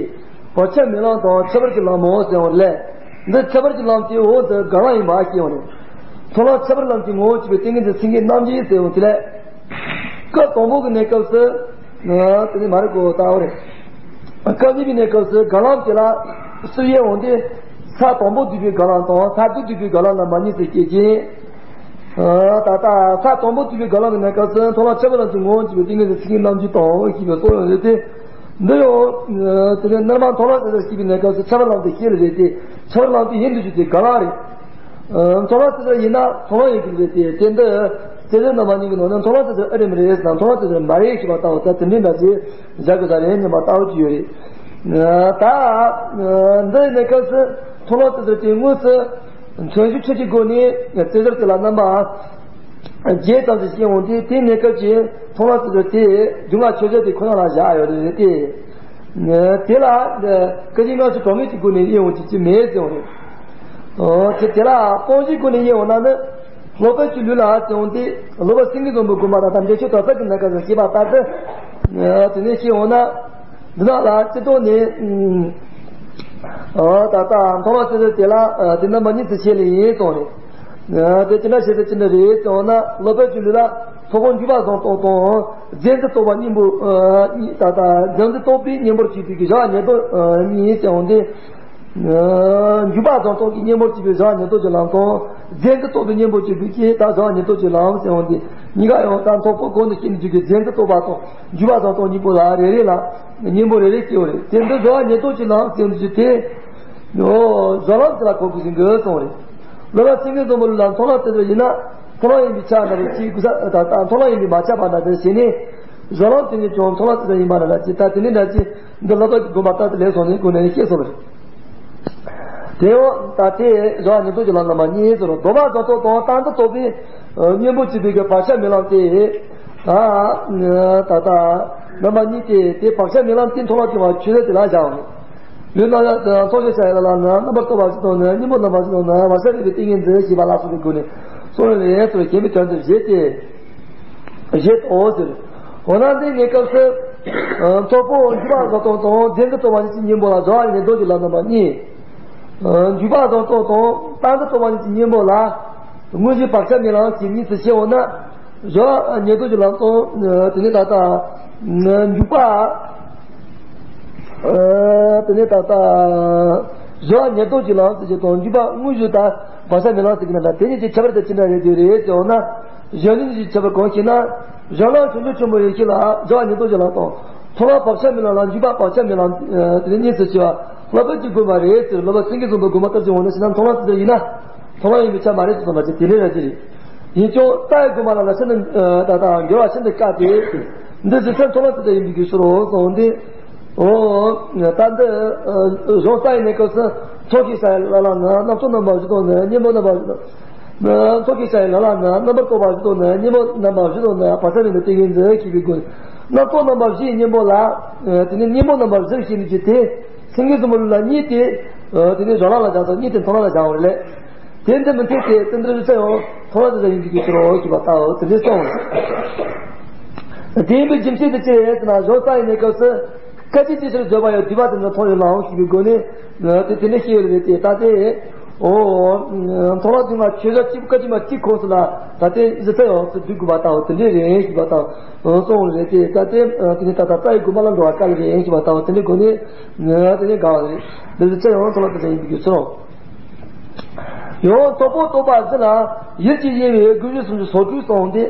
བག་ཆགས་མེད་ལམ་དང་ཁྱད་པར་གྱི་ལམ་མོ་ཟེར་བ་ལས། འདི་ཁྱད་པར་གྱི་ལམ་དེ་འོག་ཏུ་དགག་ལམ་ཡིན་པ་ཤེས་འོང་ནས། མཐོང་ལམ་ཁྱད་པར་ལམ་གྱི་ངོ་བོ་གཅིག་པའི་ཏིང་ངེ་འཛིན་སེང་གེ་རྣམ་བསྒྱིངས་ཟེར་འོང་དེ་ལས། སྐབས་དང་པོ་གི་གནས་སྐབས་སུ། དེ་ནི་མ་རིག་གོ་ལྟ་བ་རེད། སྐབས་གཉིས་པའི་གནས་སྐབས་སུ་དགག་ལམ་དེ་ལ་སུ་དབྱེ་འོང་དེ། ས་དང་པོ་བསྡུས་པའི་དགག་ལམ་དང་ས་དེ་བསྡུས་པའི་དགག་ལམ་རྣམ་པ་གཉིས་སུ་སྐྱེད་ཅིང་། ད་ལྟ་ས་དང་པོ་བསྡུས་པའི་དགག་ལམ་གྱི་གནས་སྐབས་སུ་མཐོང་ལམ་ཁྱད་པར་ལམ་གྱི་ངོ་བོ་གཅིག་པའི་ཏིང་ངེ་འཛིན་སེང་གེ་རྣམ་བསྒྱིངས་དང་ཞེས་པའི་སྲོལ་ཡང་ཡོད་དེ། འདི་ཡང་དེ་ནས་རྣམ་པ་མཐོང་ལམ་སྤྱི་ཟེར་ཞེས་པའི་གནས་སྐབས་སུ་ཁྱད་པར་ལམ་དེ་ཤེས་རེད་དེ། ཁྱད་པར་ལམ་དེ་ཡིན་དུ་བཅུག་སྟེ་དགག་ལམ་རེད། མཐོང་ལམ་སྤྱི་ཟེར་ཡིན་ན་མཐོང་ལམ་ཡིན་གྱི་རེད་དེ། དེ་འདི་སྤྱི་ཟེར་རྣམ་པ་གཉིས་ཀྱི་ནང་ནས་མཐོང་ལམ་སྤྱི་ཟེར་ཨེ་རེད་མ་རེད་ཟེར་ན་མཐོང་ལམ་སྤྱི་ཟེར་མ་རེད་ཞེས་པ་ལྟ་བུ་ད་དེ་འདྲའི་འདྲ་ཞིག་བཞག་དགོས་ས་རེད་སྙམ་པ་ལྟ་བུ་ཅིག་ཡོད་རེད། ད་འདི་ཡིན་ནའི་སྐབས་སུ་མཐོང་ལམ་སྤྱི་ཟེར་དེ་དངོས་སུ་མཚན་གཞི་ཆོས་ཀྱི་སྒོ་ནས་སྤྱི་ཟེར་དེ་ལ་རྣམ་པ་བརྒྱད་ཙམ་ཞིག་བཤད་འོང་དུས། དེའི་གནས་སྐབས་ཀྱི་མཐོང་ལམ་སྤྱི་ཟེར་དེ་སྒྲུབ་ངག་ཆོས་ཟེར་དེ་ཁོ་ན་ལ་བཞག་ཡོད་རེད་དེ། དེ་ལ་སྐད་ཅིག་སྔ་ཕྱི་གྲངས་ངེས་ཀྱི་སྒོ་ནས་དབྱེ་འོང་གི་ཅི་མེད་ཟེར་བ་རེད། དེ་དེ་ལ་སྤོང་བྱའི་སྒོ་ནས་དབྱེ་འོང་ན་ནི། སློབ་དཔོན་གྱི་ལུགས་ལ་ཟེར་འོང་དུས། སློབ་དཔོན་སེང་གེ་བཟང་པོའི་དགོངས་པ་དང་ད་འགྲེལ་ཆོས་དོན་གསལ་གྱི་གནས་སྐབས་སུ་བཤད་པ་ལྟར་དུ། དེ་ནས་བཤད་འོང་ན། འདི་ནང་ལ་སྤྱི་ལྡོག་ནས། ཨ་ད་ལྟ་མཐོང་ལམ་སྤྱི་ཟེར་དེ་ལ་དེ་རྣམ་པ་གཉིས་སུ་ཕྱེ་ལེ་ཡིན་གསུངས་རེད། དེ་ཅི་འདྲ་བྱས་ཏེ་ཅི་འདྲ་རེད་ཟེར་བ་ན། སློབ་དཔོན་གྱི་ལུགས་ལ་ཚོགས་པ་འཇུག་པ་བཟང་སྟོབས་དང་རྫས་འཛིན་རྟོག་པ་གཉིས་པོ། གཉིས་ད་ལྟ་རྫས་འཛིན་རྟོག་པའི་གཉེན་པོར་གྱུར་པའི་གི་བྱ་བ་ཉེར་བསྡོགས་གཉིས་ཟེར་འོང་དུས། འཇུག་པ་བཟང་སྟོབས་ཀྱི་གཉེན་པོར་གྱུར་པའི་བྱ་བ་ཉེར་བསྡོགས་ཀྱི་ལམ་དང་། རྫས་འཛིན་རྟོག་པའི་གཉེན་པོར་གྱུར་པའི་གི་ད་བྱ་བ་ཉེར་བསྡོགས་ཀྱི་ལམ་ཟེར་འོང་དུས། གཉིས་ཀ་ཡང་ད་འཐོབ་པོ་གོང་དུ་བཤད་ནས་འཇུག་པའི་རྫས་འཛིན་རྟོག་པ་དང་འཇུག་པ་བཟང་སྟོབས་གཉིས་པོ་ལ་རེ་རེ་ལ་གཉེན་པོ་རེ་རེ་སྐྱེ་བ་རེད། དེ་འདི་བྱ་བ་ཉེར་བསྡོགས་ཀྱི་ལམ་ཟེར་འདུག་དེ། ཨོ། བཟོད་ལམ་དེ་ལ་གོ་དགོས་ཟིན་གི་གསུངས་རེད། སློབ་དཔོན་སེང་གེ་བཟང་པོ་ལ་མཐོང་ལམ་སྤྱི་ཟེར་ཡིན་ན། མཐོང་ལམ་ཡིན་པའི་ཆ་འདྲ་བའི་ཕྱིའི་ཀུ་ས་ད་ལྟ་མཐོང་ལམ་ཡིན་པའི་མ་ཆགས་པ་འདྲ་དེ་བྱས་ནས། བཟོད་ལམ་དེ་ཉིད་ཀྱང་མཐོང་ལམ་སྤྱི་ཟེར་ཡིན་པ་འདྲ་ཅི་ད་དེ་ནི་འདྲ་ཅི། འདི་སློབ་དཔོན་གྱི་དགོངས་པ་ལྟར་དུ་ལས་སོང་ནས་ཀུན་ནས་བཤད་སོང་བ་རེད། དེ་འོ་ད་དེ་བྱ་བ་ཉེར་བསྡོགས་ཀྱི་ལམ་རྣམ་པ་གཉིས་ཟེར་རོ། ལྡོག་པ་བཟང་སྟོབས་དང་རྟག་འཛིན་རྟོག་པའི་གཉེན་པོ་བྱས་པའི་གི་བག་ཆགས་མེད་ལམ་དེ། ད་ད་ལྟ་རྣམ་པ་གཉིས་ཏེ། དེ་བག་ཆགས་མེད་ལམ་དེ་མཐོང་ལམ་དེ་བ་ཆོས་ཟེར་དེ་ལ་བཞག་ནས། ལུས་རྣམ་གཡེང་དང་ཚོགས་ཞེས་བྱ་ཡི་ལ་ལ་ནི་རྣམ་པར་རྟོག་པ་བཞི་དང་ནི་གཉེན་པོ་རྣམ་པ་བཞི་དང་ནི་བག་ཆགས་མེད་པའི་ཏིང་ངེ་འཛིན་ཞེས་པ་ལ་སོགས་པའི་སྒོ་ནས་གསུངས་ནས་ལས་ཡན་ཟེར་བའི་གཞན་པའི་དོན་དུ་བཞེད་དེ། བཞེད་དོ་ཟེར། འོ་ན་འདི་གནས་སྐབས་སུ། ཚོགས་པོ་འཇུག་པ་བཟང་སྟོབས་དང་རྫས་འཛིན་རྟོག་པ་གཉིས་ཀྱི་གཉེན་པོ་ལ་བྱ་བ་ཉེར་བསྡོགས་ཀྱི་ལམ་རྣམ་པ་གཉིས། འཇུག་པ་བཟང་སྟོབས་དང་རྟག་འཛིན་རྟོག་པ་གཉིས་ཀྱི་གཉེན་པོ་ལ། དངོས་གཞི་བག་ཆགས་མེད་ལམ་ཞེས་གཉིས་སུ་ཕྱེ་འོང་ན། བྱ་བ་ཉེར་བསྡོགས་ཀྱི་ལམ་དང་། དེ་ནས་ད་ལྟ། འཇུག་པ། དེ་ནས་ད་ལྟ། བྱ་བ་ཉེར་བསྡོགས་ཀྱི་ལམ་ཟེར་གྱི་དང་འཇུག་པ་དངོས་གཞི་དང་བག་ཆགས་མེད་ལམ་ཟེར་གྱི་ན་འདྲ། དེ་གཉིས་ཀྱི་ཁྱད་པར་དེ་ཅི་འདྲ་རེད་དེ་རེད་ཟེར་འོང་ན། གཞན་ལུགས་གཉིས་ཀྱི་ཁྱད་པར་གང་ཞེ་ན། གཞན་ལུགས་བྱང་ཆུབ་ཆེན་པོའི་ཡེ་ཤེས་ལ་བྱ་བ་ཉེར་བསྡོགས་ཀྱི་ལམ་དང་། མཐོང་ལམ་བག་ཆགས་མེད་ལམ་ལ་འཇུག་པ་བག་ཆགས་མེད་ལམ། དེ་ནས་གཉིས་སུ་ཕྱེ་བ། སློབ་དཔོན་གྱི་དགོངས་པ་རེད་ཟེར། སློབ་དཔོན་སེང་གེ་བཟང་པོའི་དགོངས་པ་ལྟར་གྱི་འོང་ན་ཞེ་ན། མཐོང་ལམ་ཟེར་ཡིན་ན། མཐོང་ལམ་ཡིན་པའི་ཆ་མ་རེད་ཟེར་སོང་བ་ཅིག་དེ་ལས་ར་ཅི་རེད། ཡིན་ཀྱང་རྩ་ཡི་དགོངས་པ་ལ་ལ་ཤིན་ཏུ་ད་ལྟ་འགལ་བ་ཤིན་ཏུ་དཀའ་སྟེ། འདི་ཇི་སྲིད་མཐོང་ལམ་དེ་ལྟར་ཡིན་པའི་རྒྱུ་ཕྱིར་རོ་གསུངས་ཏེ། ཨོ། ད་འདི་གཞུང་རྩ་ཡི་གནས་སྐབས་སུ་མཐོང་ཞེས་བྱ་ཡི་ལ་ལ་ནི་རྣམ་རྟོག་རྣམ་པ་བཞི་དང་ནི་གཉེན་པོ་རྣམ་པ་བཞི་དང་། མཐོང་ཞེས་བྱ་ཡི་ལ་ལ་ནི་རྣམ་པར་རྟོག་པ་བཞི་དང་ནི་གཉེན་པོ་རྣམ་པ་བཞི་དང་ནི་བག་ཆགས་མེད་པའི་ཏིང་ངེ་འཛིན་ཞེས་པའི་སྒོ་ནས། རྣམ་རྟོག་རྣམ་པ་བཞིའི་གཉེན་པོ་ལ། དེ་ནས་གཉེན་པོ་རྣམ་པ་བཞིར་ཤེས་ནས་ཀྱི་དེ། སེང་གེ་བཟང་པོ་ལ་གཉིས་ཏེ། དེ་ནས་གཞན་ལུགས་ལ་སྦྱར་དང་གཉིས་ཏེ་མཐོང་ལམ་ལ་སྦྱར་བ་རེད། དེ་འདི་མི་འཐད་དེ། དེ་འདིར་རིགས་ཡང་མཐོང་ལམ་དེ་ལྟར་ཡིན་པའི་རྒྱུ་ཕྱིར་རོ་ཞེས་པ་ལྟ་བུ་དེ་འདྲའི་གསུངས། དེ་ཡིན་པའི་རྒྱུ་མཚན་དེ་ཅི་རེད་ཟེར་ན། གཞུང་རྩ་ཡི་གནས་སྐབས་སུ་སྐད་ཅིག་གཅིག་ཕྱིར་བརྗོད་པ་ཡང་བསྡུས་པ་དེ་འདྲ་མཐོང་བའི་ལམ་ཞེས་པའི་སྒོ་ནས་དེ་དེ་འདྲ་བཤད་ཡོད་རེད་དེ། ད་དེ། ཨོ། མཐོང་ལམ་དེ་ང་ཆོས་ཟབ་གཅིག་སྐད་ཅིག་མ་གཅིག་ཁོངས་སུ་ལ་ད་དེ་གཞི་རྩ་ཡོངས་སུ་བསྡུ་དགོས་པ་ལྟ་བུ་དེ་འདྲ་རེད་ཞེས་པ་ལྟ་བུ་གསུངས་རེད་དེ། ད་དེ་དེ་ནི་ད་ལྟ་རྩ་ཡི་དགོངས་པ་ལ་འགྲོ་བ་དཀའ་ལས་རེད་ཞེས་པ་ལྟ་བུ་དེ་འདྲའི་སྒོ་ནས་དེ་ནས་དགའ་བ་རེད། འདི་གཞི་རྩ་ཡོངས་མཐོང་ལམ་དེ་ལྟར་ཡིན་པའི་རྒྱུ་ཕྱིར་རོ། ཡང་ཚོགས་པོ་རྟོག་པ་བཞི་ལ་ཡུལ་གྱི་དབྱེ་བའི་དགོས་གཞི་སུམ་ཅུ་སོ་དྲུག་གསུངས་ཏེ།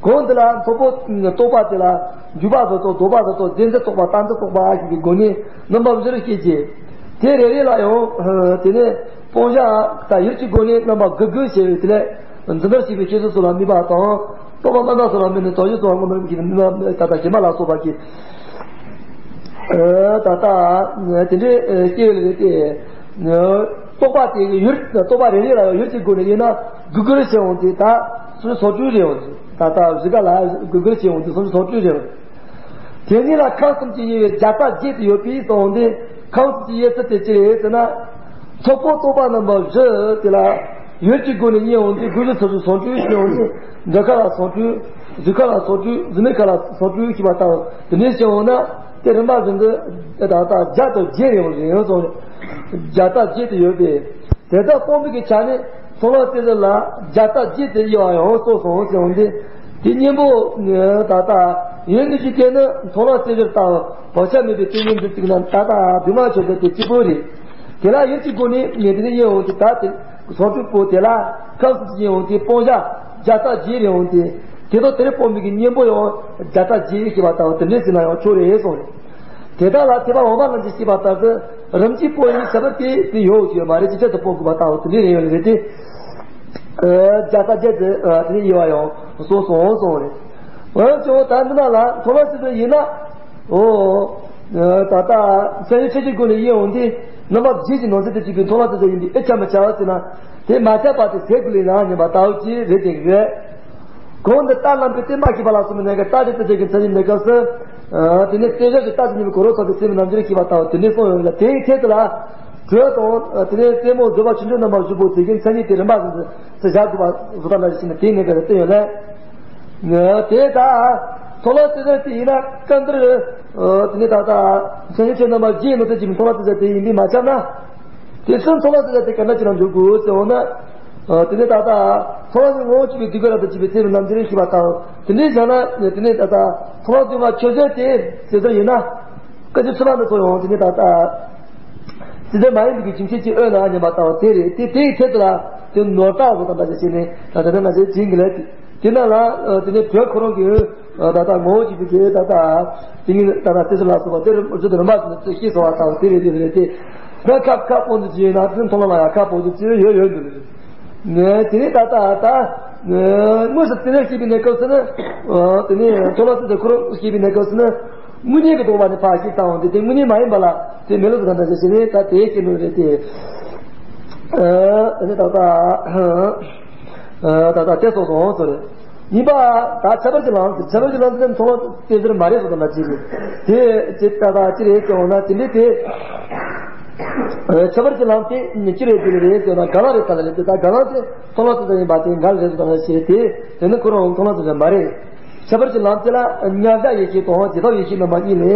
གོང་འདི་ལ་ཚོགས་པོ་རྟོག་པ་དེ་ལ་འཇུག་པ་བཟོ་ལྟ་ལྡོག་པ་བཟོ་ལྟ་རྫས་འཛིན་རྟོག་པ་རྟག་འཛིན་རྟོག་པ་ཞེས་པའི་སྒོ་ནས་རྣམ་པ་བཞིར་བཤད་ཀྱི། དེ་རེ་རེ་ལ་ཡང་དེ་ནས་སྤོང་བྱ་དང་ཡུལ་གྱི་སྒོ་ནས་རྣམ་པ་དགུ་དགུ་བྱས་པའི་དེ་ལས་འཛིན་པར་བྱེད་པའི་སྐྱེ་སྲིད་སོགས་ལ་དམིགས་པ་དང་། རྟོག་པ་མ་འདང་སོགས་ལ་དམིགས་ནས་དོན་བྱེད་སོགས་ལ་མངོན་པར་དམིགས་ཀྱི་དམིགས་པ་ད་ལྟ་ཞེན་པ་ལ་སོགས་པ་གི། ད་ལྟ་དེ་འདྲའི་སྐྱེ་ཡོད་རེད་དེ། རྟོག་པ་དེ་ཡུལ་རྟོག་པ་རེ་རེ་ལ་ཡང་ཡུལ་གྱི་སྒོ་ནས་དབྱེ་ན་དགུ་དགུར་ཕྱེ་འོང་དེ་ད་སོ་སོ་སོ་བཅུ་རེ་འོང་དེ། ད་ལྟ་བཞི་ག་ལ་དགུ་དགུར་ཕྱེ་འོང་དེ་སོ་སོ་སོ་བཅུ་རེ་འོང་། དེ་ཉིད་ལ་ཁམས་གསུམ་གྱི་དབྱེ་བའི་བརྒྱ་རྩ་བརྒྱད་དུ་ཡོད་པས་སོང་དེ། ཁམས་གསུམ་གྱི་དབྱེ་ཚུལ་དེ་ཅི་རེད་ཟེར་ན། ཚོགས་པོ་རྟོག་པ་རྣམ་པ་བཞི་དེ་ལ། ཡུལ་གྱི་སྒོ་ནས་བསྙེན་འོང་དུས་དགུ་བཅུ་ཚོ་ཚོ་སོང་སྤྲུལ་བྱེད་འོང་དུས་འདྲ་ཁ་ལ་སོང་སྤྲུལ། གཟུགས་ཁ་ལ་སོང་སྤྲུལ། གཟུགས་མེད་ཁ་ལ་སོང་སྤྲུལ་ཞེས་པ་ལྟ་བུ་དེ་འདྲའི་བྱེད་འོང་ན། དེ་རིམ་པ་བཞིན་དུ་ད་ལྟ་བརྒྱ་དང་བརྒྱད་རེ་འོང་རེ་ཡོང་སོང་། བརྒྱ་དང་བརྒྱད་དུ་ཡོད་པས། དེ་ལྟར་སྤོང་བའི་གི་ཆ་ནས་མཐོང་ལམ་རྩེ་གཅིག་ལ་བརྒྱ་དང་བརྒྱད་དུ་དབྱེ་བ་ཡང་སོགས་སོང་ཟེར་འོང་དུས། དེ་གཉེན་པོ་ད་ལྟ་ཡོད་ནི་ཞིག་དེ་ནི་མཐོང་ལམ་རྩེ་གཅིག་ལྟ་བུ་བག་ཆགས་མེད་པའི་དེ་ཉིད་འདི་གཅིག་ན་ད་ལྟ་དུ་མ་ཆོད་པ་དེ་གཅིག་པོ་རེད། དེ་ལ་ཡུལ་གྱི་སྒོ་ནས་ངས་དེ་ནས་ཡིན་འོང་དུས། ད་དེ་སོང་སྤྲུལ་པོ་དེ་ལ་ཁམས་གསུམ་ཡིན་འོང་དུས་སྤོང་བྱ་བརྒྱ་རྩ་བརྒྱད་རེད་འོང་དུས། དེ་དང་དེར་སྤོང་བའི་གི་གཉེན་པོ་ཡང་བརྒྱ་རྩ་བརྒྱད་ཞེས་པ་ལྟ་བུ་དེ་འདྲས་ཟེར་ན་ཡང་ཆོག་རེད་གསུངས་རེད། དེ་དག་ལ་ཐེག་པ་འོག་མ་རྣམས་ཀྱིས་བཤད་པ་ལྟར་དུ་རིམ་གྱིས་སྤོང་ཡིན་ཁྱད་པར་དེ་དེ་ཡོད་ཀྱི་ཡོད་མ་རེད། ཅི་ཆེད་དུ་སྤོང་དགོས་པ་ལྟ་བུ་དེ་འདྲས་རེད་ཡོད་རེད་དེ། བརྒྱ་རྩ་བརྒྱད་དེ་དེ་ནས་དབྱེ་བ་ཡང་སོགས་སོང་གསུངས་རེད། འོན་ཀྱང་ད་འདི་ན་ལ་མཐོང་ལམ་རྩེ་གཅིག་ཡིན་ན། ཨོ། ད་ལྟ་མཚན་ཉིད་ཆོས་ཀྱི་སྒོ་ནས་དབྱེ་འོང་དུས་རྣམ་པ་བཞི་གི་ནང་ཚན་དུ་གཅིག་པའི་མཐོང་ལམ་རྩེ་གཅིག་ཡིན་པས་ཨེ་ཁྱབ་མི་ཁྱབ་ཟེར་ན། དེ་མ་ཁྱབ་པ་དེ་ཟད་དགོས་ལས་ན་ཉན་པ་ལྟ་བུ་ཅིག་རེད་དེ་རེད། གོང་དུ་རྟགས་རྣམ་པའི་རྟེན་མ་སྐྱེས་པ་ལ་སོགས་པའི་གནས་སྐབས་རྟགས་ཀྱི་རྩོད་བྱེད་ཀྱི་མཚན་ཉིད་གནས་སྐབས་སུ། དེ་ནས་རྟེན་གཞག་གི་རྟགས་ཀྱི་ཉེ་བའི་གོ་རོ་ཚོགས་ཀྱི་སེམས་རྣམ་འགྱུར་ཤེས་པ་ལྟ་བུ་དེ་འདྲས་གསུངས་ཡོད་ལ། དེའི་ཐད་དུ་ལ། དྲོད་དང་། དེ་ནས་རྩེ་མོ་བཟོད་པ་ཆོས་འབྱུང་རྣམ་པར་བཞུགས་པོ་དེ་གའི་མཚན་ཉིད་དེ་རིམ་པ་བཞིན་དུ་བཞག་དགོས་པ་བཟོ་ལྟ་འདྲ་ཞིག་བྱས་ནས་དེའི་གནས་སྐབས་སུ་བསྟན་ཡོད་ལ། དེ་ལྟ། མཐོང་ལམ་རྩེ་གཅིག་དེ་ཡིན་ན་སྐབས་འདིར། དེ་ནས་ད་ལྟ་མཚན་ཉིད་ཆོས་རྣམ་པ་བཞིའི་ནང་ཚན་གཅིག་མཐོང་ལམ་རྩེ་གཅིག་དེ་ཡིན་པས་མ་ཁྱབ་ན། དེ་ཚུན་མཐོང་ལམ་རྩེ་གཅིག་དེ་ག་འདྲ་ཅིག་ལ་འཇོག་དགོས་ཟེར་འོང་ན། དེ་ནས་ད་ལྟ་མཐོང་ལམ་གྱི་ངོ་བོ་གཅིག་པའི་དུས་འགོ་རབ་ཏུ་གཅིག་པའི་ཚེ་རིང་རྣམ་འགྱུར་ཞེས་པ་དང་། དེ་འདྲའི་བཞག་ན་དེ་ནས་ད་ལྟ་མཐོང་ལམ་དུ་མ་ཆོད་ཟད་དེ་ཟེར་ཟེར་ཡིན་ན། སྐད་ཅིག་ཚུལ་ལ་འདི་ཚོ་ཡང་དེ་ནས་ད་ལྟ། ཇི་ལྟར་མ་ཡིན་པའི་གི་སྦྱིན་སྲེག་ཅིག་འོས་ན་ཉན་པ་ལྟ་བུ་དེ་རེད། དེ་དེའི་ཐད་དུ་ལ་དེ་ནོར་བཏགས་བཟོ་དང་འདྲ་ཞིག་བྱས་ནས་ད་ལྟ་དེ་ན་ཞིག་བྱིན་གི་ལས་དེ། དེ་ན་ལ་དེ་ནས་བོད་ཁོ་རང་གི་ད་ལྟ་ངོ་བོ་གཅིག་པའི་གི་ད་ལྟ་དེ་ཉིད་ད་ལྟ་རྩེ་གཅིག་ལ་སོགས་པ་དེ་རུ་རྒྱུ་དེ་རིམ་པ་བཞིན་དུ་ཤེས་སོང་བ་ལྟ་བུ་དེ་རེད། དེ་རེད་དེ། ད་ཁ་ཁ་སྤོང་དུ་བྱས་ན་དེ་མཐོང་ལམ་ལ་ཡང་ཁ་སྤོང་དུ་བྱས་ཡོད་ཡོད་འདུག་ནས་དེ་ནས་ད་ལྟ་ད་དངོས་སུ་དེ་ནས་སྐྱེས་པའི་གནས་སྐབས་སུ་ནི། དེ་ནས་མཐོང་ལམ་རྩེ་གཅིག་ཁོ་རང་སྐྱེས་པའི་གནས་སྐབས་སུ་ནི། དངོས་གནས་ཀྱི་ལྡོག་པ་ནི་ཕར་ཞིག་བཏང་བ་འདི་དེ་དངོས་གནས་མ་ཡིན་པ་ལ་དེ་མི་སླུ་དང་འདྲ་ཞིག་བྱས་ནས་ད་དེའི་སྐྱེ་ནོ་རེད་དེ། ཨ་ནི་ད་ལྟ་ད་ལྟ་དེ་སོགས་སོང་ཟེར། གཉིས་པ་ད་ཁྱད་པར་གྱི་ལམ་ཟེར། ཁྱད་པར་གྱི་ལམ་དེ་མཐོང་ལམ་རྩེ་གཅིག་མ་རེད་ཟེར་དང་འདྲ་ཅིག་རེད་དེ། ཅི་ད་ལྟ་ཅི་རེད་ཟེར་འོང་ན་དེ་འདྲས་དེ། ཁྱད་པར་གྱི་ལམ་དེ་ཅི་རེད་དེ་རེད་ཟེར་ན་གང་ལ་རེད་ད་ལ་རེད་དེ། ད་གང་ལ་དེ་མཐོང་ལམ་རྩེ་གཅིག་ཡིན་པ་དེ་གང་ལ་རེད་ཟེར་དང་འདྲ་ཞིག་རེད་དེ། དེ་ནི་ཁོ་རང་མཐོང་ལམ་རྩེ་གཅིག་མ་རེད། ཁྱད་པར་གྱི་ལམ་དེ་ལ་མཉམ་བཞག་ཡེ་ཤེས་དང་རྗེས་ཐོབ་ཡེ་ཤེས་རྣམ་པ་གཉིས་ལས།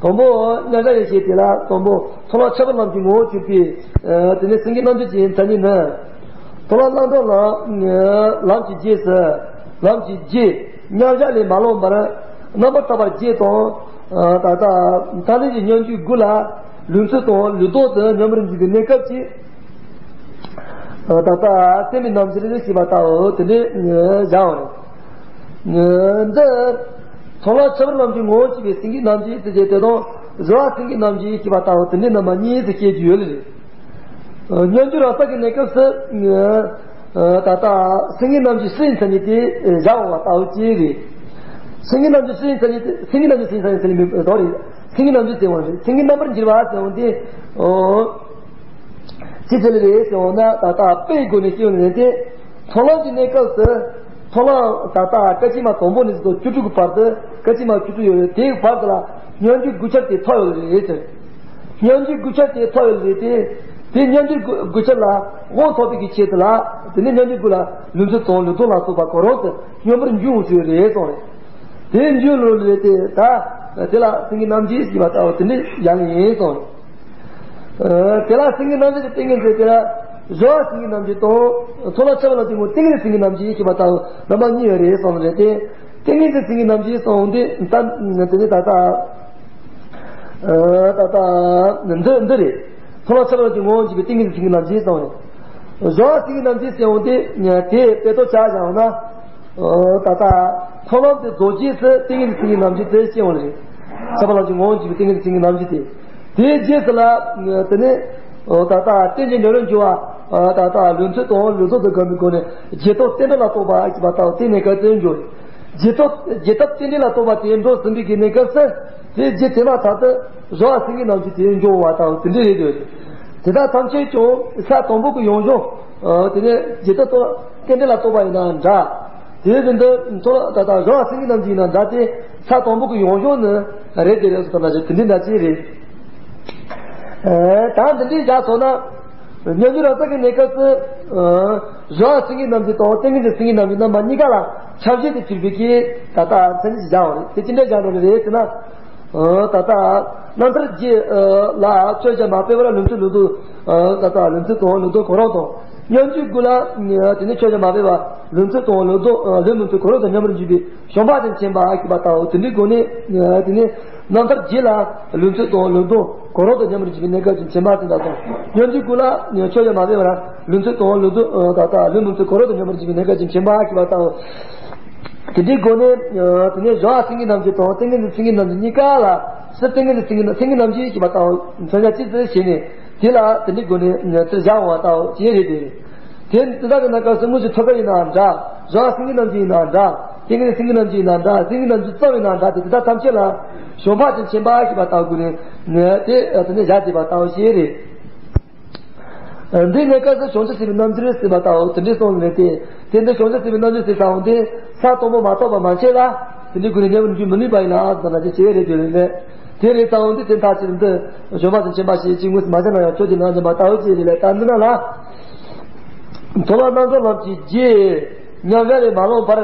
དང་པོ་མཉམ་བཞག་ཡེ་ཤེས་དེ་ལ་དང་པོ་མཐོང་ལམ་ཁྱད་པར་ལམ་གྱི་ངོ་བོར་གྱུར་པའི། དེ་ནས་སེང་གེ་རྣམ་འགྱུར་གྱི་མཚན་ཉིད་ནི། མཐོང་ལམ་རྣམ་གྲོལ་ལམ། ལམ་གྱི་རྗེས་སུ། ལམ་གྱི་རྗེས། མཉམ་བཞག་ལས་མ་ལངས་པར་རྣམ་པར་དག་པ་བརྒྱད་དང་། ད་ལྟ་མཐའ་ལས་ཀྱི་སྙོམས་འཇུག་དགུ་ལ་ལུགས་མཐུན་དང་ལུགས་ལྡོག་ཏུ་སྙོམས་པར་འཇུག་པའི་གནས་སྐབས་ཀྱི། ད་ལྟ་སེམས་ཀྱི་རྣམ་འགྱུར་ཞེས་པ་ལྟ་བུ་དེ་འདྲའི་བཞག་པ་རེད། འདི། མཐོང་ལམ་ཁྱད་པར་ལམ་གྱི་ངོ་བོ་གཅིག་པའི་སེང་གེའི་རྣམ་འགྱུར་ཟེར་གྱི་དེ་དང་གཞོལ་བ་སེང་གེའི་རྣམ་འགྱུར་ཞེས་པ་ལྟ་བུ་དེ་འདྲའི་རྣམ་པ་གཉིས་སུ་སྐྱེ་རྒྱུ་ཡོད་ལ་རེད། སྙོམས་འཇུག་རང་སར་གྱི་གནས་སྐབས་སུ། ད་ལྟ་སེང་གེའི་རྣམ་འགྱུར་སྤྱི་ཡི་མཚན་ཉིད་དེ་བཞག་འོང་བ་ལྟ་བུ་གཅིག་རེད། སེང་གེའི་རྣམ་འགྱུར་སྤྱི་ཡི་མཚན་ཉིད་དེ་སེང་གེའི་རྣམ་འགྱུར་སྤྱི་ཡི་མཚན་ཉིད་ཟེར་ལེ་མི་དོ་རེད། སེང་གེའི་རྣམ་འགྱུར་ཟེར་བ་རེད། སེང་གེ་རྣམ་པར་འགྱུར་བ་ཟེར་བ་དེ། ཨོ། ཅི་ཟེར་ལེ་རེད་ཟེར་བ་ན་ད་ལྟ་དཔེའི་སྒོ་ནས་སྐྱོན་ལེན་ཏེ། མཐོང་ལམ་གྱི་གནས་སྐབས་སུ། མཐོང་ལམ་ད་ལྟ་སྐད་ཅིག་མ་དང་པོ་ནས་བཟུང་བཅུ་དྲུག་གི་བར་དུ་སྐད་ཅིག་མ་བཅུ་དྲུག་ཡོད་རེད། དེའི་བར་དུ་ལ་སྙོམས་འཇུག་དགུ་ཆར་དེ་ཐོབ་ཡོད་རེད་ཟེར། སྙོམས་འཇུག་དགུ་ཆར་དེ་ཐོབ་ཡོད་རེད་དེ། དེ་སྙོམས་འཇུག་དགུ་ཆར་ལ་དབང་ཐོབ་པའི་གི་ཆེད་དུ་ལ། དེ་ནས་སྙོམས་འཇུག་དགུ་ལ་ལུགས་མཐུན་དང་ལུགས་ལྡོག་ལ་སོགས་པ་གང་རུང་དུ་སྙོམས་པར་འཇུག་འོང་ཚུལ་རེད་གསུངས་རེད། དེ་འཇུག་ལུགས་རེད་དེ། ད་དེ་ལ་སེང་གེའི་རྣམ་འགྱུར་ཞེས་པ་ལྟ་བུ་དེ་འདྲ་ཡང་ཡིན་གསུངས་རེད། དེ་ལ་སེང་གེའི་རྣམ་འགྱུར་གྱི་ཏིང་ངེ་འཛིན་དེ་ལ་གཞོལ་བ་སེང་གེའི་རྣམ་འགྱུར་དང་། མཐོང་ལམ་ཁྱད་པར་ལམ་གྱི་ངོ་བོ་ཏིང་ངེ་འཛིན་སེང་གེའི་རྣམ་འགྱུར་ཞེས་པ་ལྟ་བུ་རྣམ་པ་གཉིས་ཡོད་རེད་གསུངས་རེད་དེ། ཏིང་ངེ་འཛིན་སེང་གེའི་རྣམ་འགྱུར་གསུངས་འདི་ད་དེ་ནི་ད་ལྟ། ད་ལྟ་འདི་འདི་རེད། མཐོང་ལམ་ཁྱད་པར་ལམ་གྱི་ངོ་བོ་འཇུག་པའི་ཏིང་ངེ་འཛིན་སེང་གེའི་རྣམ་འགྱུར་གསུངས་རེད། གཞོལ་བ་སེང་གེའི་རྣམ་འགྱུར་ཟེར་འོང་དེ་དེ་དཔེ་ཐོག་ཆ་བཞག་ན། ད་ལྟ་མཐོང་ལམ་དེ་རྫོགས་རྗེས་སུ་ཏིང་ངེ་འཛིན་སེང་གེའི་རྣམ་འགྱུར་དེ་སྐྱེ་འོང་རེད། ཁྱད་པར་ལམ་གྱི་ངོ་བོ་འཇུག་པའི་ཏིང་ངེ་འཛིན་སེང་གེའི་རྣམ་འགྱུར་དེ། དེའི་རྗེས་སུ་ལ། དེ་ནས། ད་ལྟ་རྟེན་ཅིང་འབྲེལ་བར་འབྱུང་བ། ད་ལྟ་ལུགས་མཐུན་དང་ལུགས་ལྡོག་ཏུ་དགོངས་པའི་སྒོ་ནས་རྗེས་ཐོབ་རྟེན་འབྲེལ་ལ་གཏོགས་པ་ཞེས་པ་ལྟ་བུ་དེ་གནས་སྐབས་དེར་འབྱུང་། རྗེས་ཐོབ་རྗེས་ཐོབ་རྟེན་འབྲེལ་ལ་གཏོགས་པ་དེ་འགྲོ་ཟིན་པའི་གི་གནས་སྐབས་སུ། དེའི་རྗེས་དེ་མ་ཐག་ཏུ་གཞོལ་བ་སེང་གེའི་རྣམ་འགྱུར་དེ་འབྱུང་བ་ལྟ་བུ་དེ་འདྲ་རེད་འདོད། དེ་དག་ཐམས་ཅད་ཀྱང་ས་དང་པོ་གི་ཡོངས་གཞུང་། དེ་ནས་རྗེས་ཐོབ་རྟེན་འབྲེལ་ལ་གཏོགས་པ་ཡིན་ན་འདྲ། དེ་བཞིན་དུ་མཐོ་ལ་ད་ལྟ་གཞོལ་བ་སེང་གེའི་རྣམ་འགྱུར་ཡིན་ན་འདྲ་སྟེ། ས་དང་པོ་གི་ཡོངས་གཞུང་ནི་རེད་དེ་རེད་ཟེར་ད་ལྟ་དེ་འདྲའི་འདྲ་ཅིག་རེད། ད་འདི་འདྲའི་བཞག་སོང་ན། སྙོམས་འཇུག་རང་སར་གྱི་གནས་སྐབས་སུ། གཞོགས་སེང་གེ་རྣམ་བསྒྱིངས་དང་ཏིང་ངེ་འཛིན་སེང་གེ་རྣམ་བསྒྱིངས་རྣམ་པ་གཉིས་ཀ་ལ་ཁྱབ་བྱེད་དུ་གྱུར་པའི་གི་ད་ལྟ་མཚན་ཉིད་ཅིག་སྦྱར་བ་རེད། དེ་ཅི་འདྲ་སྦྱར་འགྲོ་གི་རེད་ཟེར་ན། ད་ལྟ་རྣམ་ཐར་རྒྱན་ལ་ཆོས་བྱ་མ་དཔེ་བ་ལ་ལུས་མཐུན་ལུས་ལྡོག་ད་ལྟ་ལུས་མཐུན་དང་ལུས་ལྡོག་གོ་རིམ་དང་། སྙན་བརྒྱུད་དགུ་ལ་དེ་ནས་ཆོས་བྱ་མ་དཔེ་བ་ལུས་མཐུན་དང་ལུས་ལྡོག་ལུས་མི་མཐུན་གོ་རིམ་དང་མཉམ་པར་འཇུག་པའི་བྱམས་པ་དང་མཁྱེན་པ་ཞེས་པ་ལྟ་བུ་དེ་འདྲའི་སྒོ་ནས་དེ་ནས་རྣམ་ཐར་རྒྱན་ལ་ལུས་མཐུན་དང་ལུས་ལྡོག་གོ་རིམ་དང་མཉམ་པར་འཇུག་པའི་གནས་སྐབས་ཀྱི་མཁྱེན་པ་དེ་འདྲ་དང་། སྙན་བརྒྱུད་དགུ་ལ་ཆོས་བྱ་མ་དཔེ་བ་ལ་ལུས་མཐུན་དང་ལུས་ལྡོག་ད་ལྟ་ལུས་མི་མཐུན་གོ་རིམ་དང་མཉམ་པར་འཇུག་པའི་གནས་སྐབས་ཀྱི་མཁྱེན་པ་ཞེས་པ་ལྟ་བུ། དེ་འདྲའི་སྒོ་ནས། དེ་ནས་གཞོགས་སེང་གེ་རྣམ་བསྒྱིངས་དང་ཏིང་ངེ་འཛིན་སེང་གེ་རྣམ་བསྒྱིངས་གཉིས་ཀ་ལ། སྤྱིར་ཏིང་ངེ་འཛིན་སེང་གེ་སེང་གེ་རྣམ་བསྒྱིངས་ཞེས་པ་ལྟ་བུ་མཚོན་བྱ་གཅིག་ཏུ་བྱས་ནས། དེ་ལ་དེ་འདྲའི་སྒོ་ནས་ཚུར་བཞག་འོང་བ་ལྟ་བུ་ཅི་རེད་དེ། དེ་འདི་དག་གི་གནས་སྐབས་སུ་དངོས་སུ་ཐོབ་པ་ཡིན་ནའང་འདྲ། གཞོགས་སེང་གེ་རྣམ་བསྒྱིངས་ཡིན་ནའང་འདྲ། ཏིང་ངེ་འཛིན་སེང་གེ་རྣམ་བསྒྱིངས་ཡིན་ནའང་འདྲ། སེང་གེ་རྣམ་བསྒྱིངས་ཙམ་ཡིན་ནའང་འདྲ། དེ་དེ་དག་ཐམས་ཅད་ལ་བྱམས་པ་དང་མཁྱེན་པ་ཞེས་པ་ལྟ་བུ་སྒོ་ནས་དེ་དེ་ནས་བཞག་བསྡད་པ་ལྟ་བུ་ཞིག་རེད། འདིའི་གནས་སྐབས་སུ་བྱང་ཆུབ་སེམས་དཔའི་རྣམ་འགྱུར་ཟེར་བ་ལྟ་བུ་དེ་འདྲའི་གསུངས་ནས་ཏེ། དེ་འདི་བྱང་ཆུབ་སེམས་དཔའི་རྣམ་འགྱུར་ཟེར་ཙམ་དེ་ས་དང་པོ་མ་ཐོབ་པ་མ་ཆད་ལ་དེ་འདྲའི་སྒོ་ནས་མཉམ་པར་འཇུག་མི་ནུས་པ་ཡིན་ལ་ཟེར་ན་དེ་ཅི་རེད་དེ་ལས། དེ་རེད་ཙམ་དེ་དེ་མཐའ་ཕྱིར་འདི་བྱམས་པ་དང་མཁྱེན་པ་ཞེས་ཅི་དངོས་སུ་མ་བྱས་ན་ཡང་ཁྱོད་ཀྱིས་ལ་སྙམ་པ་ལྟ་བུ་ཅི་རེད་ལས། ད་འདི་ན་ལ། མཐོང་ལམ་རྣམ་གྲོལ་ལམ་གྱི་རྗེས། མཉམ་གཞག་ལས་མ་ལངས་པར།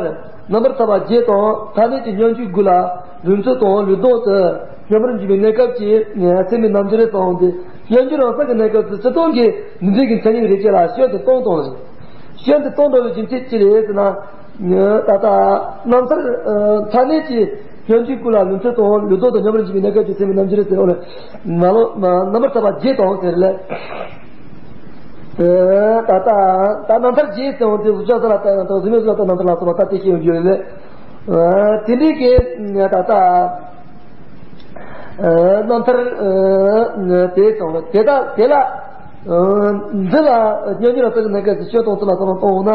རྣམ་པར་ཐར་པ་བརྒྱད་དང་ཐ་སྙད་ཀྱི་སྙན་བརྒྱུད་དགུ་ལ་ལུས་མཐུན་དང་ལུས་ལྡོག་ཏུ་མཉམ་པར་འཇུག་པའི་གནས་སྐབས་ཀྱི་སེམས་ཀྱི་རྣམ་འགྱུར་སོགས་ཏེ། སྙན་བརྒྱུད་རང་སར་གྱི་གནས་སྐབས་སུ་སྤྱིར་བཏང་གི་འདི་འདྲའི་གི་མཚན་ཉིད་རིགས་བཅས་ལ་སྐྱོན་དུ་གཏོང་དང་། སྐྱོན་དུ་གཏོང་འགྲོ་བའི་རྒྱུ་མཚན་ཅི་རེད་ཟེར་ན། ད་ལྟ་རྣམ་ཐར་ཐ་སྙད་ཀྱི་སྙན་བརྒྱུད་དགུ་ལ་ལུས་མཐུན་དང་ལུས་ལྡོག་ཏུ་མཉམ་པར་འཇུག་པའི་གནས་སྐབས་ཀྱི་སེམས་ཀྱི་རྣམ་འགྱུར་ཟེར་བ་ལ། མ་ལོ་རྣམ་པར་ཐར་པ་བརྒྱད་དང་ཟེར་ལ། ད་ལྟ་ད་རྣམ་ཐར་རྗེས་སུ་འོང་དུས་བཟོ་ལྟ་ལ་ལྟ་ཡང་དང་གཟུགས་མེད་བཟོ་ལྟ་རྣམ་ཐར་ལ་སོགས་པ་ལྟ་སྟེ་ཤེས་ཡོང་རྒྱུ་ལས། དེ་འདྲའི་གི་ད་ལྟ་རྣམ་ཐར་དེ་སོང་དེ་དག་དེ་ལ་འདི་ལ་སྙན་བརྒྱུད་ལ་ལྟ་གི་གནས་སྐབས་སུ་སྐྱོན་དང་ཚུལ་ལ་སོགས་པ་གཏོང་འོང་ན།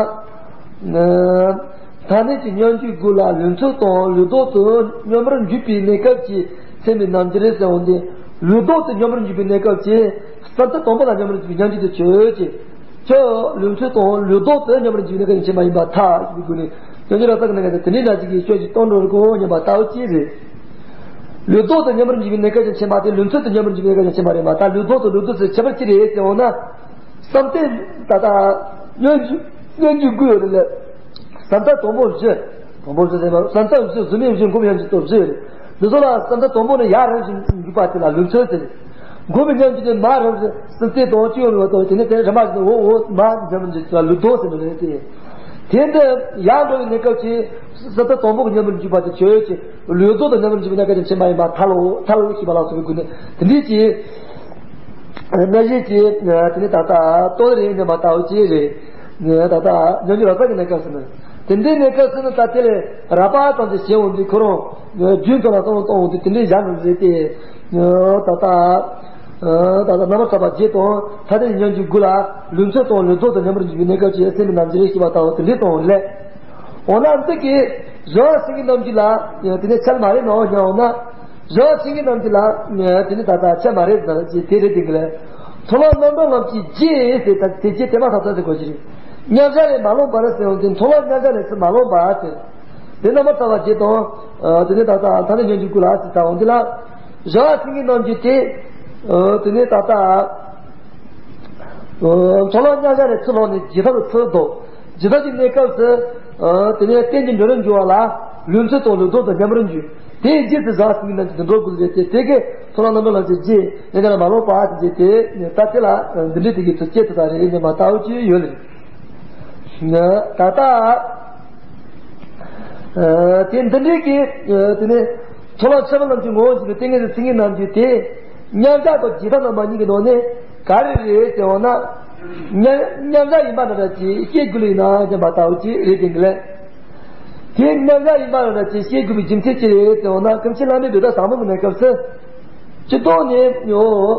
ཐ་སྙད་ཀྱི་སྙན་བརྒྱུད་དགུ་ལ་ལུས་མཐུན་དང་ལུས་ལྡོག་ཏུ་མཉམ་པར་འཇུག་པའི་གནས་སྐབས་ཀྱི་སེམས་ཀྱི་རྣམ་འགྱུར་ཟེར་འོང་སྟེ། ལུས་ལྡོག་ཏུ་མཉམ་པར་འཇུག་པའི་གནས་སྐབས་ཀྱི་བསམ་གཏན་དང་པོ་ལ་མཉམ་པར་འཇུག་པའི་སྙན་བརྒྱུད་དུ་ཆོས་ཅན། ཁྱོད་ལུས་མཐུན་དང་ལུས་ལྡོག་ཏུ་མཉམ་པར་འཇུག་པའི་གནས་སྐབས་ཀྱི་མཁྱེན་པ་ཡིན་པར་ཐལ་ཞེས་པའི་སྒོ་ནས་སྙན་བརྒྱུད་ལ་ལྟ་གི་གནས་སྐབས་དེ་འདྲའི་འདྲ་ཅིག་གི་སྐྱོན་ཞིག་གཏོང་འགྲོ་དགོས་སྙམ་པ་ལྟ་བུ་ཅི་རེད། ལུས་ལྡོག་ཏུ་མཉམ་པར་འཇུག་པའི་གནས་སྐབས་ཀྱི་མཁྱེན་པ་དེ་ལུས་མཐུན་དུ་མཉམ་པར་འཇུག་པའི་གནས་སྐབས་ཀྱི་མཁྱེན་པ་རེད་མ་ད་ལུས་ལྡོག་ཏུ་ལུས་ལྡོག་ཏུ་ཁྱད་པར་ཅི་རེད་ཟེར་འོང་ན། བསམ་གཏན་ད་ལྟ་སྙན་བརྒྱུད་སྙན་བརྒྱུད་དགུ་ཡོད་རེད་ལ། བསམ་གཏན་དང་པོ་བཞི། དང་པོ་བཞི་ཟེར་ན་བསམ་གཏན་བཞི་གཟུགས་མེད་བཞི་འགོག་པའི་སྙན་བརྒྱུད་དང་བཞི་ཡོད་རེད། འདི་ཚོ་ལ་བསམ་གཏན་དང་པོ་ནི་ཡར་རིམ་བཞིན་འཇུག་པ་དེ་ལ་ལུས་མཐུན་ཟེར། འགོག་པའི་སྙན་བརྒྱུད་དེ་མར་རིམ་བཞིན་བསམ་གཏན་དང་བཅས་ཡོད་རེད་བ་དང་དེ་ནས་དེ་རིམ་པ་བཞིན་འོག་འོག་མར་འཇམ་འཇུག་ལ་ལུས་ལྡོག་ཟེར་ནི་རེད་དེ། དེ་འདི་ཡར་འགྲོ་བའི་གནས་སྐབས་ཀྱི་བསམ་གཏན་དང་པོ་གི་མཉམ་པར་འཇུག་པ་དེ་ཆོས་ཅན། ལུས་ལྡོག་ཏུ་མཉམ་པར་འཇུག་པའི་གནས་སྐབས་ཀྱི་མཁྱེན་པ་ཡིན་པར་ཐལ་ལོ་ཐལ་ལོ་ཞེས་པ་ལ་སོགས་པའི་སྒོ་ནས་དེ་འདྲའི་ཅིག་རྣམ་བཤད་ཀྱི་དེ་ནི་ད་ལྟ་ལྟོ་རེ་ཉམས་པ་ལྟ་བུ་ཅིག་རེད། ད་ལྟ་སྙན་བརྒྱུད་རབ་གསལ་གྱི་གནས་སྐབས་སུ་ནི་དེ་འདྲའི་གནས་སྐབས་སུ་ནི་ད་དེ་ལས་རབ་པ་ཙམ་ཞིག་བྱེད་འོང་དུས་ཁོ་རང་རྒྱུན་ཐོག་ལ་གཏོང་གཏོང་འོང་དུས་དེ་འདྲའི་ཡང་རེད་དེ། ད་ལྟ་ད་ལྟ་རྣམ་པར་ཐར་པ་བརྒྱད་དང་ཐ་སྙད་སྙན་བརྒྱུད་དགུ་ལ་ལུས་མཐུན་དང་ལུས་ལྡོག་ཏུ་མཉམ་པར་འཇུག་པའི་གནས་སྐབས་ཀྱི་སེམས་ཀྱི་རྣམ་འགྱུར་ཞེས་པ་ལྟ་བུ་དེ་འདྲའི་གཏོང་བ་ལས། འོ་ན་འདི་གི་གཞོགས་སེང་གེ་རྣམ་འགྱུར་ལ་དེ་ནས་ཁྱད་མ་རེད་ནའང་སྙམ་འོང་ན། གཞོགས་སེང་གེ་རྣམ་འགྱུར་ལ་དེ་ནས་ད་ལྟ་ཁྱད་མ་རེད་ཟེར་ཅེས་དེ་རེད་དེ་གི་ལས། མཐོང་ལམ་རྣམ་གྲོལ་ལམ་གྱི་རྗེས་ཟེར་ད་དེ་རྗེས་དེ་མ་ཐག་ཐག་ཟེར་གོ་ཞིག་རེད། མཉམ་བཞག་ལས་མ་ལངས་པར་ཟེར་འོང་དུས་མཐོང་ལམ་མཉམ་བཞག་ལས་ཚུར་མ་ལངས་པ་ཟེར། དེ་རྣམ་པར་ཐར་པ་བརྒྱད་དང་། དེ་ནས་ད་ལྟ་ཐ་སྙད་སྙན་བརྒྱུད་དགུ་ལ་ཟེར་ད་འོང་དུས་ལ། གཞོགས་སེང་གེ་རྣམ་འགྱུར་དེ། དེ་ནས་ད་ལྟ། མཐོང་ལམ་མཉམ་བཞག་ལས་ཚུར་ལངས་ནས་རྗེས་ཐོབ་ལ་ཚུར་ལྡོག་རྗེས་ཐོབ་ཀྱི་གནས་སྐབས་སུ། དེ་ནས་རྟེན་གྱི་འགྲོ་རིམ་འཇུག་པ་ལ་ལུས་མཐུན་དང་ལུས་ལྡོག་ཏུ་མཉམ་པར་འཇུག་དེའི་རྗེས་སུ་གཞོགས་སེང་གེ་རྣམ་འགྱུར་དུ་འགྲོ་དགོས་ཟེར་ཏེ་དེ་གའི་མཐོང་ལམ་རྣམ་གྲོལ་ལམ་གྱི་རྗེས་ཡང་བསྐྱར་མ་ལངས་པ་ཟེར་ཏེ་ད་དེ་ལ་འདི་འདྲའི་དེ་གའི་ཚུལ་སྐྱེས་ཐུབ་པ་རེད་སྙམ་པ་ལྟ་བུ་ཅིག་ཡོད་ལ། ད་ལྟ། དེ་འདི་འདྲའི་གི་དེ་ནས་མཐོང་ལམ་ཁྱད་པར་རྣམ་བཅུའི་ངོ་བོ་འཇུག་པའི་ཏིང་ངེ་འཛིན་སེང་གེ་རྣམ་འགྱུར་དེ་མཉམ་བཞག་དང་རྗེས་ཐོབ་རྣམ་པ་གཉིས་ཀྱི་ནང་ནས་ག་རེ་རེད་ཟེར་བ་ན། མཉམ་མཉམ་བཞག་ཡིན་པ་འདྲ་འདྲ་ཅིག་ཤེས་དགོས་ལ་ཡིན་ན་སྙམ་པ་ལྟ་བུ་ཅིག་རེད་དེ་གི་ལས། དེ་མཉམ་བཞག་ཡིན་པ་འདྲ་འདྲ་ཅིག་ཤེས་དགོས་པའི་རྒྱུ་མཚན་ཅི་རེད་ཟེར་བ་ན་ཀུན་མཁྱེན་བླ་མའི་བུ་ད་ཟབ་མོ་གི་གནས་སྐབས་སུ། སྤྱིར་བཏང་ནས་ཡོད།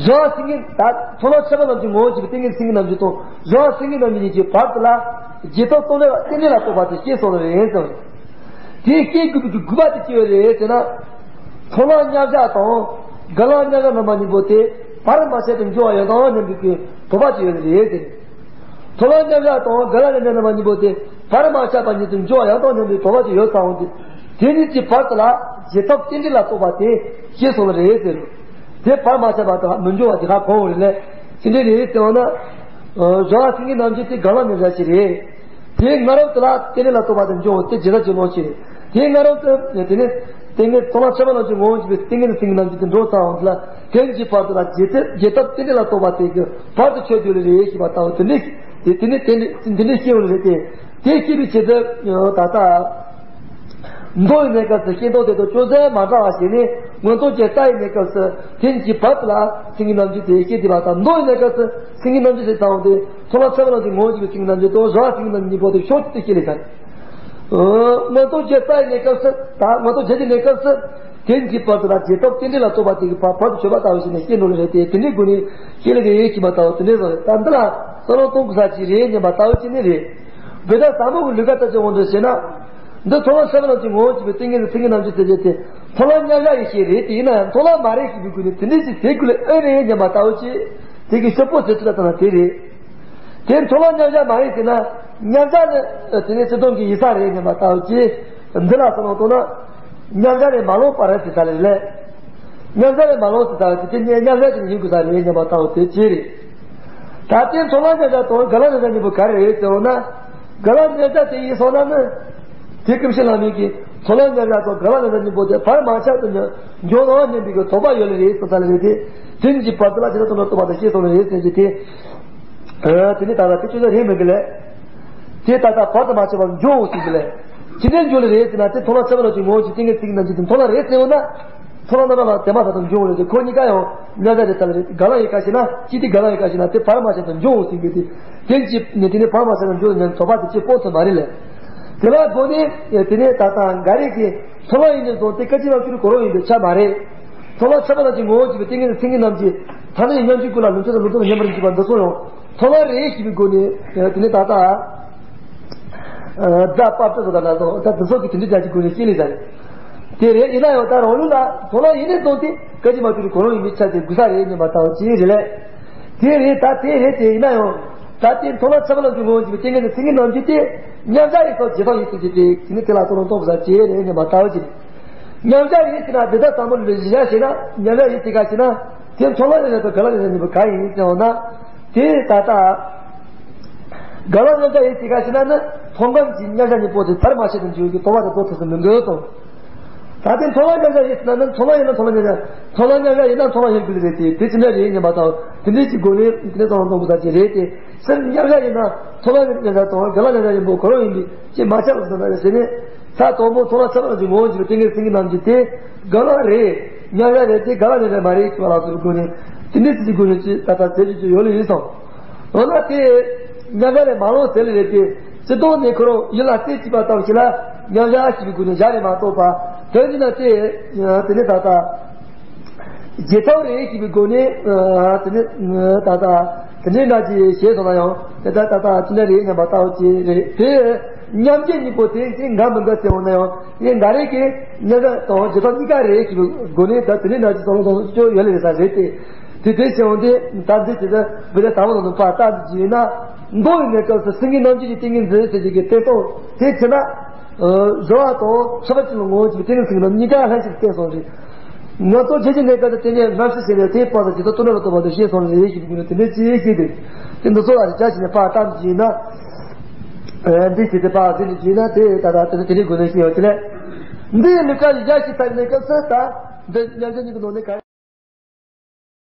གཞོགས་སེང་གེ་ད་མཐོང་ལམ་ཁྱད་པར་རྣམ་བཅུའི་ངོ་བོ་འཇུག་པའི་ཏིང་ངེ་འཛིན་སེང་གེ་རྣམ་འགྱུར་དང་གཞོགས་སེང་གེ་རྣམ་འགྱུར་གཉིས་ཀྱི་བར་དུ་ལ་རྗེས་ཐོབ་རྟོག་མེད་པ་རྟེན་འབྲེལ་ལ་གཏོགས་པ་དེ་ཤེས་སོང་བ་རེད་ཟེར། དེ་ཤེས་དགོས་པའི་དགོས་པ་དེ་ཅི་ཡོད་རེད་ཟེར་ན། མཐོང་ལམ་མཉམ་བཞག་དང་རྒལ་ལམ་མཉམ་བཞག་རྣམ་པ་གཉིས་པོ་དེ་བར་མ་ཆད་དུ་འགྱུར་བ་ཡང་དང་སྙམ་པའི་དགོས་པ་ཅི་ཡོད་རེད་ཟེར། མཐོང་ལམ་མཉམ་བཞག་དང་རྒལ་ལམ་མཉམ་བཞག་རྣམ་པ་གཉིས་པོ་དེ་བར་མ་ཆད་པ་ཉིད་དུ་འགྱུར་བ་ཡང་དང་སྙམ་པའི་དགོས་པ་ཅི་ཡོད་ཙང་འོང་དུས་དེ་གཉིས་ཀྱི་བར་དུ་ལ་རྗེས་ཐོབ་རྟེན་འབྲེལ་ལ་གཏོགས་པ་དེ་ཤེས་སོང་བ་རེད་ཟེར། དེ་བར་མ་ཆད་པ་དང་མི་འགྱུར་བ་དེ་ཧ་གོ་འོང་རེད་ལས་ཅི་འདྲ་རེད་ཟེར་བ་ན། བཞག་པ་སེང་གེ་རྣམ་བསྒྱིངས་དེ་ག་ལ་མི་འདྲ་ཞིག་རེད། དེ་སྔ་རབས་དེ་ལ་རྟེན་འབྲེལ་ལ་ལྟོས་པ་དེ་འབྱུང་དེ་ཇི་ལྟར་གྱི་ལོངས་ཤིག་རེད། དེ་སྔ་རབས་དེ་དེ་ནི་ཏིང་ངེ་འཛིན་མཐོང་ལམ་ཆ་བ་ལ་ཅིག་ངོ་བོ་འཇུག་པའི་ཏིང་ངེ་འཛིན་སེང་གེ་རྣམ་བསྒྱིངས་དེ་འགྲོ་ཚར་བ་དེ་ལ་དེ་གཉིས་བར་དུ་ལ་རྗེས་ཐེབས་རྗེས་ཐེབས་རྟེན་འབྲེལ་ལ་ལྟོས་པ་དེ་གི་བར་དུ་ཆོད་དུས་ལ་རེད་ཞེས་པ་ལྟ་བུ་དེ་ནི་དེ་དེ་ནི་དེ་ནི་དེ་ནི་སྐྱེ་བོ་ལ་རེད་དེ། དེ་སྐྱེ་བའི་ཆེད་དུ་ད་ལྟ་མདོ་ཡི་གནས་སྐབས་སུ་སྐྱེ་མདོ་དེ་དང་ཅུང་ཟད་མ་འདྲ་བ་ཞིག་ནི་མངོན་རྟོགས་རྒྱན་རྩ་ཡི་གནས་སྐབས་སུ་དེ་གཉིས་བར་དུ་ལ་སེང་གེ་རྣམ་བསྒྱིངས་དེ་སྐྱེ་བསྡད་པ་དང་། མདོ་ཡི་གནས་སྐབས་སུ་སེང་གེ་རྣམ་བསྒྱིངས་ཟེར་ཚང་བ་དེ་མཐོང་ལམ་ཆ་བ་ལ་ཅིག་ངོ་བོ་འཇུག་པའི་སེང་གེ་རྣམ་བསྒྱིངས་དང་བཞག་པ་སེང་གེ་རྣམ་བསྒྱིངས་གཉིས་པོ་དེ་ཕྱོགས་གཅིག་ཏུ་སྐྱེ་ལེ་ཤ། མངོན་རྟོགས་རྒྱན་རྩ་ཡི་གནས་སྐབས་སུ་ད་མངོན་རྟོགས་རྒྱན་གྱི་གནས་སྐབས་སུ་དེ་གཉིས་བར་དུ་ལ་རྗེས་ཐེབས་རྟེན་འབྲེལ་ལ་ལྟོས་པ་དེ་གི་བར་བར་དུ་ཆོད་པ་ལྟ་བུ་ཞིག་ནས་སྐྱེ་འགྲོ་ལེ་རེད་དེ། དེ་འདྲའི་སྒོ་ནས་སྐྱེ་ལེ་རེད་ཞེས་པ་ལྟ་བུ་དེ་འདྲའི་བཟོ་རེད། ད་འདི་ལ་བསམ་བློ་གཏོང་དགོས་ས་ཅིག་རེད་སྙམ་པ་ལྟ་བུ་ཅིག་ནི་རེད། བོད་ཟླ་ཟབ་མོ་གི་ལུས་ཀ་ལྟ་ཅིག་འོང་དུ་བྱས་ན། འདི་མཐོང་ལམ་ཆ་བ་ལ་ཅིག་ངོ་བོ་འཇུག་པའི་ཏིང་ངེ་འཛིན་སེང་གེ་རྣམ་བསྒྱིངས་ཟེར་རྒྱུ་དེ་མཐོང་ལམ་མཉམ་བཞག་ཡེ་ཤེས་རེད་དེ། ཡིན་ན་ཡང་མཐོང་ལམ་མ་རེད་ཞེས་པའི་སྒོ་ནས་དེ་འདྲའི་ཅིག་དེ་ཀུན་ལས་ཨེ་རེད་སྙམ་པ་ལྟ་བུ་ཅིག་དེ་གི་ཤོབ་པོ་ཟེར་ཚུལ་ལ་ལྟ་ན་དེ་རེད། དེ་མཐོང་ལམ་མཉམ་བཞག་མ་རེད་ཟེར་ན། མཉམ་བཞག་ནི་དེ་ནི་སྤྱིར་བཏང་གི་ཡིན་ས་རེད་སྙམ་པ་ལྟ་བུ་ཅིག་འདི་ལ་བསམ་བློ་གཏོང་ན། མཉམ་བཞག་རེད་མ་ལོག་པ་རེད་ཟེར་ས་ལས་ལས། མཉམ་བཞག་རེད་མ་ལོག་ཟེར་ས་དེ་དེ་ནི་མཉམ་བཞག་ཅིག་ཡིན་དགོས་ས་རེད་སྙམ་པ་ལྟ་བུ་དེ་ཅི་རེད། ད་ལྟའི་མཐོང་ལམ་མཉམ་བཞག་དང་རྒལ་ལ་མཉམ་བཞག་གཉིས་པོ་ག་རེ་རེད་ཟེར་འོང་ན། རྒལ་ལ་མཉམ་བཞག་དེ་ཡིན་སོང་ན་ནི། དེ་ཀུན་ཤེས་ལ་མིག་གིས་མཐོང་ལམ་མཉམ་བཞག་དང་རྒལ་ལ་མཉམ་བཞག་གཉིས་པོ་དེ་བར་མ་ཆད་དུ་འགྱུར་འགྱུར་བ་སྙམ་པའི་གི་དོགས་པ་ཡོད་ལེ་རེད་ཟེར་ས་ལེ་རེད་དེ། དེ་གཉིས་ཀྱི་བར་དུ་ལ་ཇི་ལྟར་སྟོན་པ་ལྟོས་པ་དང་ཤེས་སོང་ལེ་རེད་ཟེར་གྱི་དེ། དེ་ནི་ད་ལྟ་དེ་ཅི་ལ་རེད་མི་གི་ལེ། དེ་ད་ལྟ་བར་དུ་མ་ཆད་པར་འགྱུར་འོང་ཟེར་གྱི་ལེ། ཇི་འདྲའི་འགྱུར་ལེ་རེད་ཟེར་ན། དེ་མཐོང་ལམ་ཆ་བ་ལ་ཅིག་ངོ་བོ་འཇུག་ཏིང་ངེ་འཛིན་སེང་གེ་རྣམ་བསྒྱིངས་དེ་མཐོང་ལམ་རེད་ཟེར་འོང་ན། མཐོང་ལམ་རྣམ་པ་ལ་དེ་མ་ཐག་ཏུ་འབྱུང་བ་རེད་དེ། ཁོ་གཉིས་ཀ་ཡང་མཉམ་བཞག་རེད་ལྟ་ལ་རེད། རྒལ་ལ་ཡིན་ཁ་ཤས་ན་ཅི་སྟེ་རྒལ་ལ་ཡིན་ཁ་ཤས་ན་དེ་བར་མ་ཆད་དུ་འབྱུང་འོང་ཟེར་གྱི་དེ། དེ་ཅི་ནས་དེ་ནས་བར་མ་ཆད་དུ་འབྱུང་ཉམས་ཐོབ་པ་དེ་ཅི་སྤོང་ཐུབ་མ་རེད་ལེ། དེ་ལ་སྒོ་ནས་དེ་ནས་ད་ལྟ་འགའ་རེ་གིས་མཐོང་ལམ་ཡིན་ནས་བཟུང་སྟེ་སྐད་ཅིག་མ་གཅིག་གོ་རིམ་ཡིན་པའི་ཆ་མ་རེད། མཐོང་ལམ་ཆ་བ་ལ་ཅིག་ངོ་བོ་འཇུག་པའི་ཏིང་ངེ་འཛིན་སེང་གེ་རྣམ་བསྒྱིངས་ཐ་སྙད་ཉམས་ཀྱི་ཀུན་ལ་ལུང་ཚན་དང་ལུང་ཚན་དང་མཉམ་པར་འཇུག་པ་འདི་ཚོ་ཡང་མཐོང་ལམ་རེད་ཞེས་པའི་སྒོ་ནས་དེ་ནས་ད་ལྟ། ཨ། རྫ་པ་ཏྲ་སོགས་དང་ལ་སོགས་ད་དེ་སོགས་ཀྱི་དེ་འདྲའི་རྒྱ་ཆེ་དགོས་ནས་ཤེས་ལེ་ས་རེད། དེ་རེད། ཡིན་ན་ཡང་ད་རང་ལུགས་ལ་མཐོང་ལམ་ཡིན་ནས་བཟུང་སྟེ་སྐད་ཅིག་མ་གཅིག་གོ་རིམ་ཡིན་པའི་ཆ་དེ་དགོས་ས་རེད་སྙམ་པ་ལྟ་བུ་ཅི་རེད་ལེ། དེ་རེད། ད་དེ་རེད་དེ། ཡིན་ན་ཡང་ད་དེ་མཐོང་ལམ་ཆ་བ་ལ་ཅིག་ངོ་བོ་འཇུག་པའི་ཏིང་ངེ་འཛིན་སེང་གེ་རྣམ་བསྒྱིངས་དེ་མཉམ་བཞག་ཡིན་སོགས་ཇི་ལྟར་ཡིན་ཟེར་གྱི་དེ་དེ་ནི་དེ་ལ་བསམ་བློ་གཏོང་དགོས་ས་ཅི་རེད་སྙམ་པ་ལྟ་བུ་ཅི་རེད། མཉམ་བཞག་ཡིན་ཟེར་ན་དེ་ལྟར་ཟབ་མོ་ལུས་ལ་གཞི་བཞག་བྱས་ན། མཉམ་བཞག་ཡིན་ཟེར་ག་ཟེར་ན། དེ་མཐོང་ལམ་མཉམ་བཞག་དང་རྒལ་ལ་མཉམ་བཞག་གཉིས་པོ་ག་ཡིན་ཟེར་འོང་ན། དེ་ད་ལྟ་རྒལ་ལ་མཉམ་བཞག་ཡིན་ཟེར་ག་ཟེར་ན་ནི། མཐོང་སྒོམ་གྱི་མཉམ་བཞག་གཉིས་པོ་དེ་བར་མ་ཆད་དུ་འགྱུར་གྱི་དོགས་པ་དེ་རྟོགས་ཐུབ་ས་མི་འདུག་དང་། ད་དེ་མཐོང་ལམ་མཉམ་བཞག་ཡིན་ཟེར་ན་ནི། མཐོང་ལམ་ཡིན་ན་མཐོང་ལམ་མཉམ་བཞག་མཐོང་ལམ་མཉམ་བཞག་ཡིན་ན་མཐོང་ལམ་ཡིན་དགོས་རེད་དེ། དེ་ཅི་འདྲ་རེད་སྙམ་པ་དང་། དེ་འདྲའི་ཅིག་སྒོ་ནས་དེ་ནས་བསམ་བློ་གཏོང་དགོས་ས་ཅིག་རེད་དེ། སེམས་མཉམ་བཞག་ཡིན་ན་མཐོང་ལམ་མཉམ་བཞག་དང་རྒལ་ལ་མཉམ་བཞག་གཉིས་པོ་གོ་རིམ་ཡིན་པའི་ཅིག་མ་ཆགས་པ་ཟེར་ན་ཟེར་ནས། ད་དང་པོ་མཐོང་ལམ་ཆ་བ་ལ་ཅིག་ངོ་བོ་འཇུག་པའི་ཏིང་ངེ་འཛིན་སེང་གེ་རྣམ་བསྒྱིངས་དེ་རྒལ་ལ་རེད། མཉམ་བཞག་རེད་དེ། རྒལ་ལ་མཉམ་བཞག་མ་རེད་ཅེས་པ་ལ་སོགས་པའི་སྒོ་ནས་དེ་འདྲའི་ཅིག་གི་སྒོ་ནས་ཅིག་ད་ལྟ་ཟེར་རྒྱུ་ཅིག་ཡོད་ལེ་ཡིན་སོང་། འོ་ན་དེ་མཉམ་བཞག་ལས་མ་ལོག་ཟེར་ལེ་རེད་དེ། སྤྱིར་བཏང་ནས་ཁོ་རང་ཡུལ་ལ་རྩེ་གཅིག་པ་ལྟ་བུ་ཞིག་ལ་མཉམ་བཞག་ཞེས་པའི་སྒོ་ནས་བཞག་རེད་མ་གཏོགས་པ། དོན་གྱིས་ན་དེ་དེ་ནི་ད་ལྟ། རྗེས་ཐོབ་རེད་ཅེས་པའི་སྒོ་ནས། ཨ། དེ་ནི་ད་ལྟ་དེ་འདྲའི་འདྲ་ཅིག་བྱས་སོང་ན་ཡང་དེ་ལྟ་ད་ལྟ་ཅི་འདྲ་རེད་སྙམ་པ་ལྟ་བུ་ཅིག་རེད་དེ། མཉམ་བཞག་གཉིས་པོ་དེ་དེ་འགལ་མི་འགལ་ཟེར་འོང་ན་ཡང་། ཡིན་འགའ་རེ་གིས་མཉམ་བཞག་དང་རྗེས་ཐོབ་གཉིས་ཀ་རེད་ཅེས་པའི་སྒོ་ནས་ད་དེ་འདྲའི་འདྲ་ཅིག་བསམ་བློ་གཏོང་སྤྱོད་ཡོད་ལེ་རེད་ས་རེད་དེ། དེ་དེ་བྱས་འོང་དེ་ད་འདི་དེ་ལྟ་བུ་དེ་ད་བུ་དང་དུ་པ་ལྟ་འདི་ཅིག་ཡིན་ན། མདོ་ཡི་གནས་སྐབས་སུ་སེང་གེ་རྣམ་བསྒྱིངས་ཀྱི་ཏིང་ངེ་འཛིན་ཟེར་གྱི་གི་བསྟན་སྟངས་དེ་བྱས་ན། བཟོ་བ་དང་ཆགས་པ་ཅན་ལ་ངོ་བོ་འཇུག་པའི་ཏིང་ངེ་འཛིན་གྱི་རྣམ་གཉིས་ཀ་ལྷན་ཅིག་བསྟན་སོང་རེད། ང་ཚོ་རྗེས་ཀྱི་གནས་སྐབས་སུ་དེ་ནས་རྣམ་ཤེས་ཟེར་ནས་དེའི་བར་དུ་ཇི་ལྟར་སྟོང་ཉིད་ལ་ལྟོས་པ་དང་ཤེས་སོང་རེད་ཞེས་པའི་སྒོ་ནས་དེ་འདྲའི་ཅིག་བཤད་དེ། དེ་འདི་ཚོ་ལ་རེ་བྱ་བྱས་ནས་ཕར་བཏང་གྱི་ཡིན་ན། འདི་བྱས་ཏེ་ཕར་ཟེར་ནས་བྱས་ན་དེ་ད་ལྟ་དེ་ནི་དེ་འདྲའི་སྒོ་ནས་ཤེས་ཡོང་དེ་ལས། འདི་ཡི་ལུས་ཀ་ཡི་རྒྱ་ཞིག་ཐག་གནས་སྐབས་སུ་ད་འདི་མཉམ་བཞག་གཉིས་ཀྱི་ནང་ནས་ག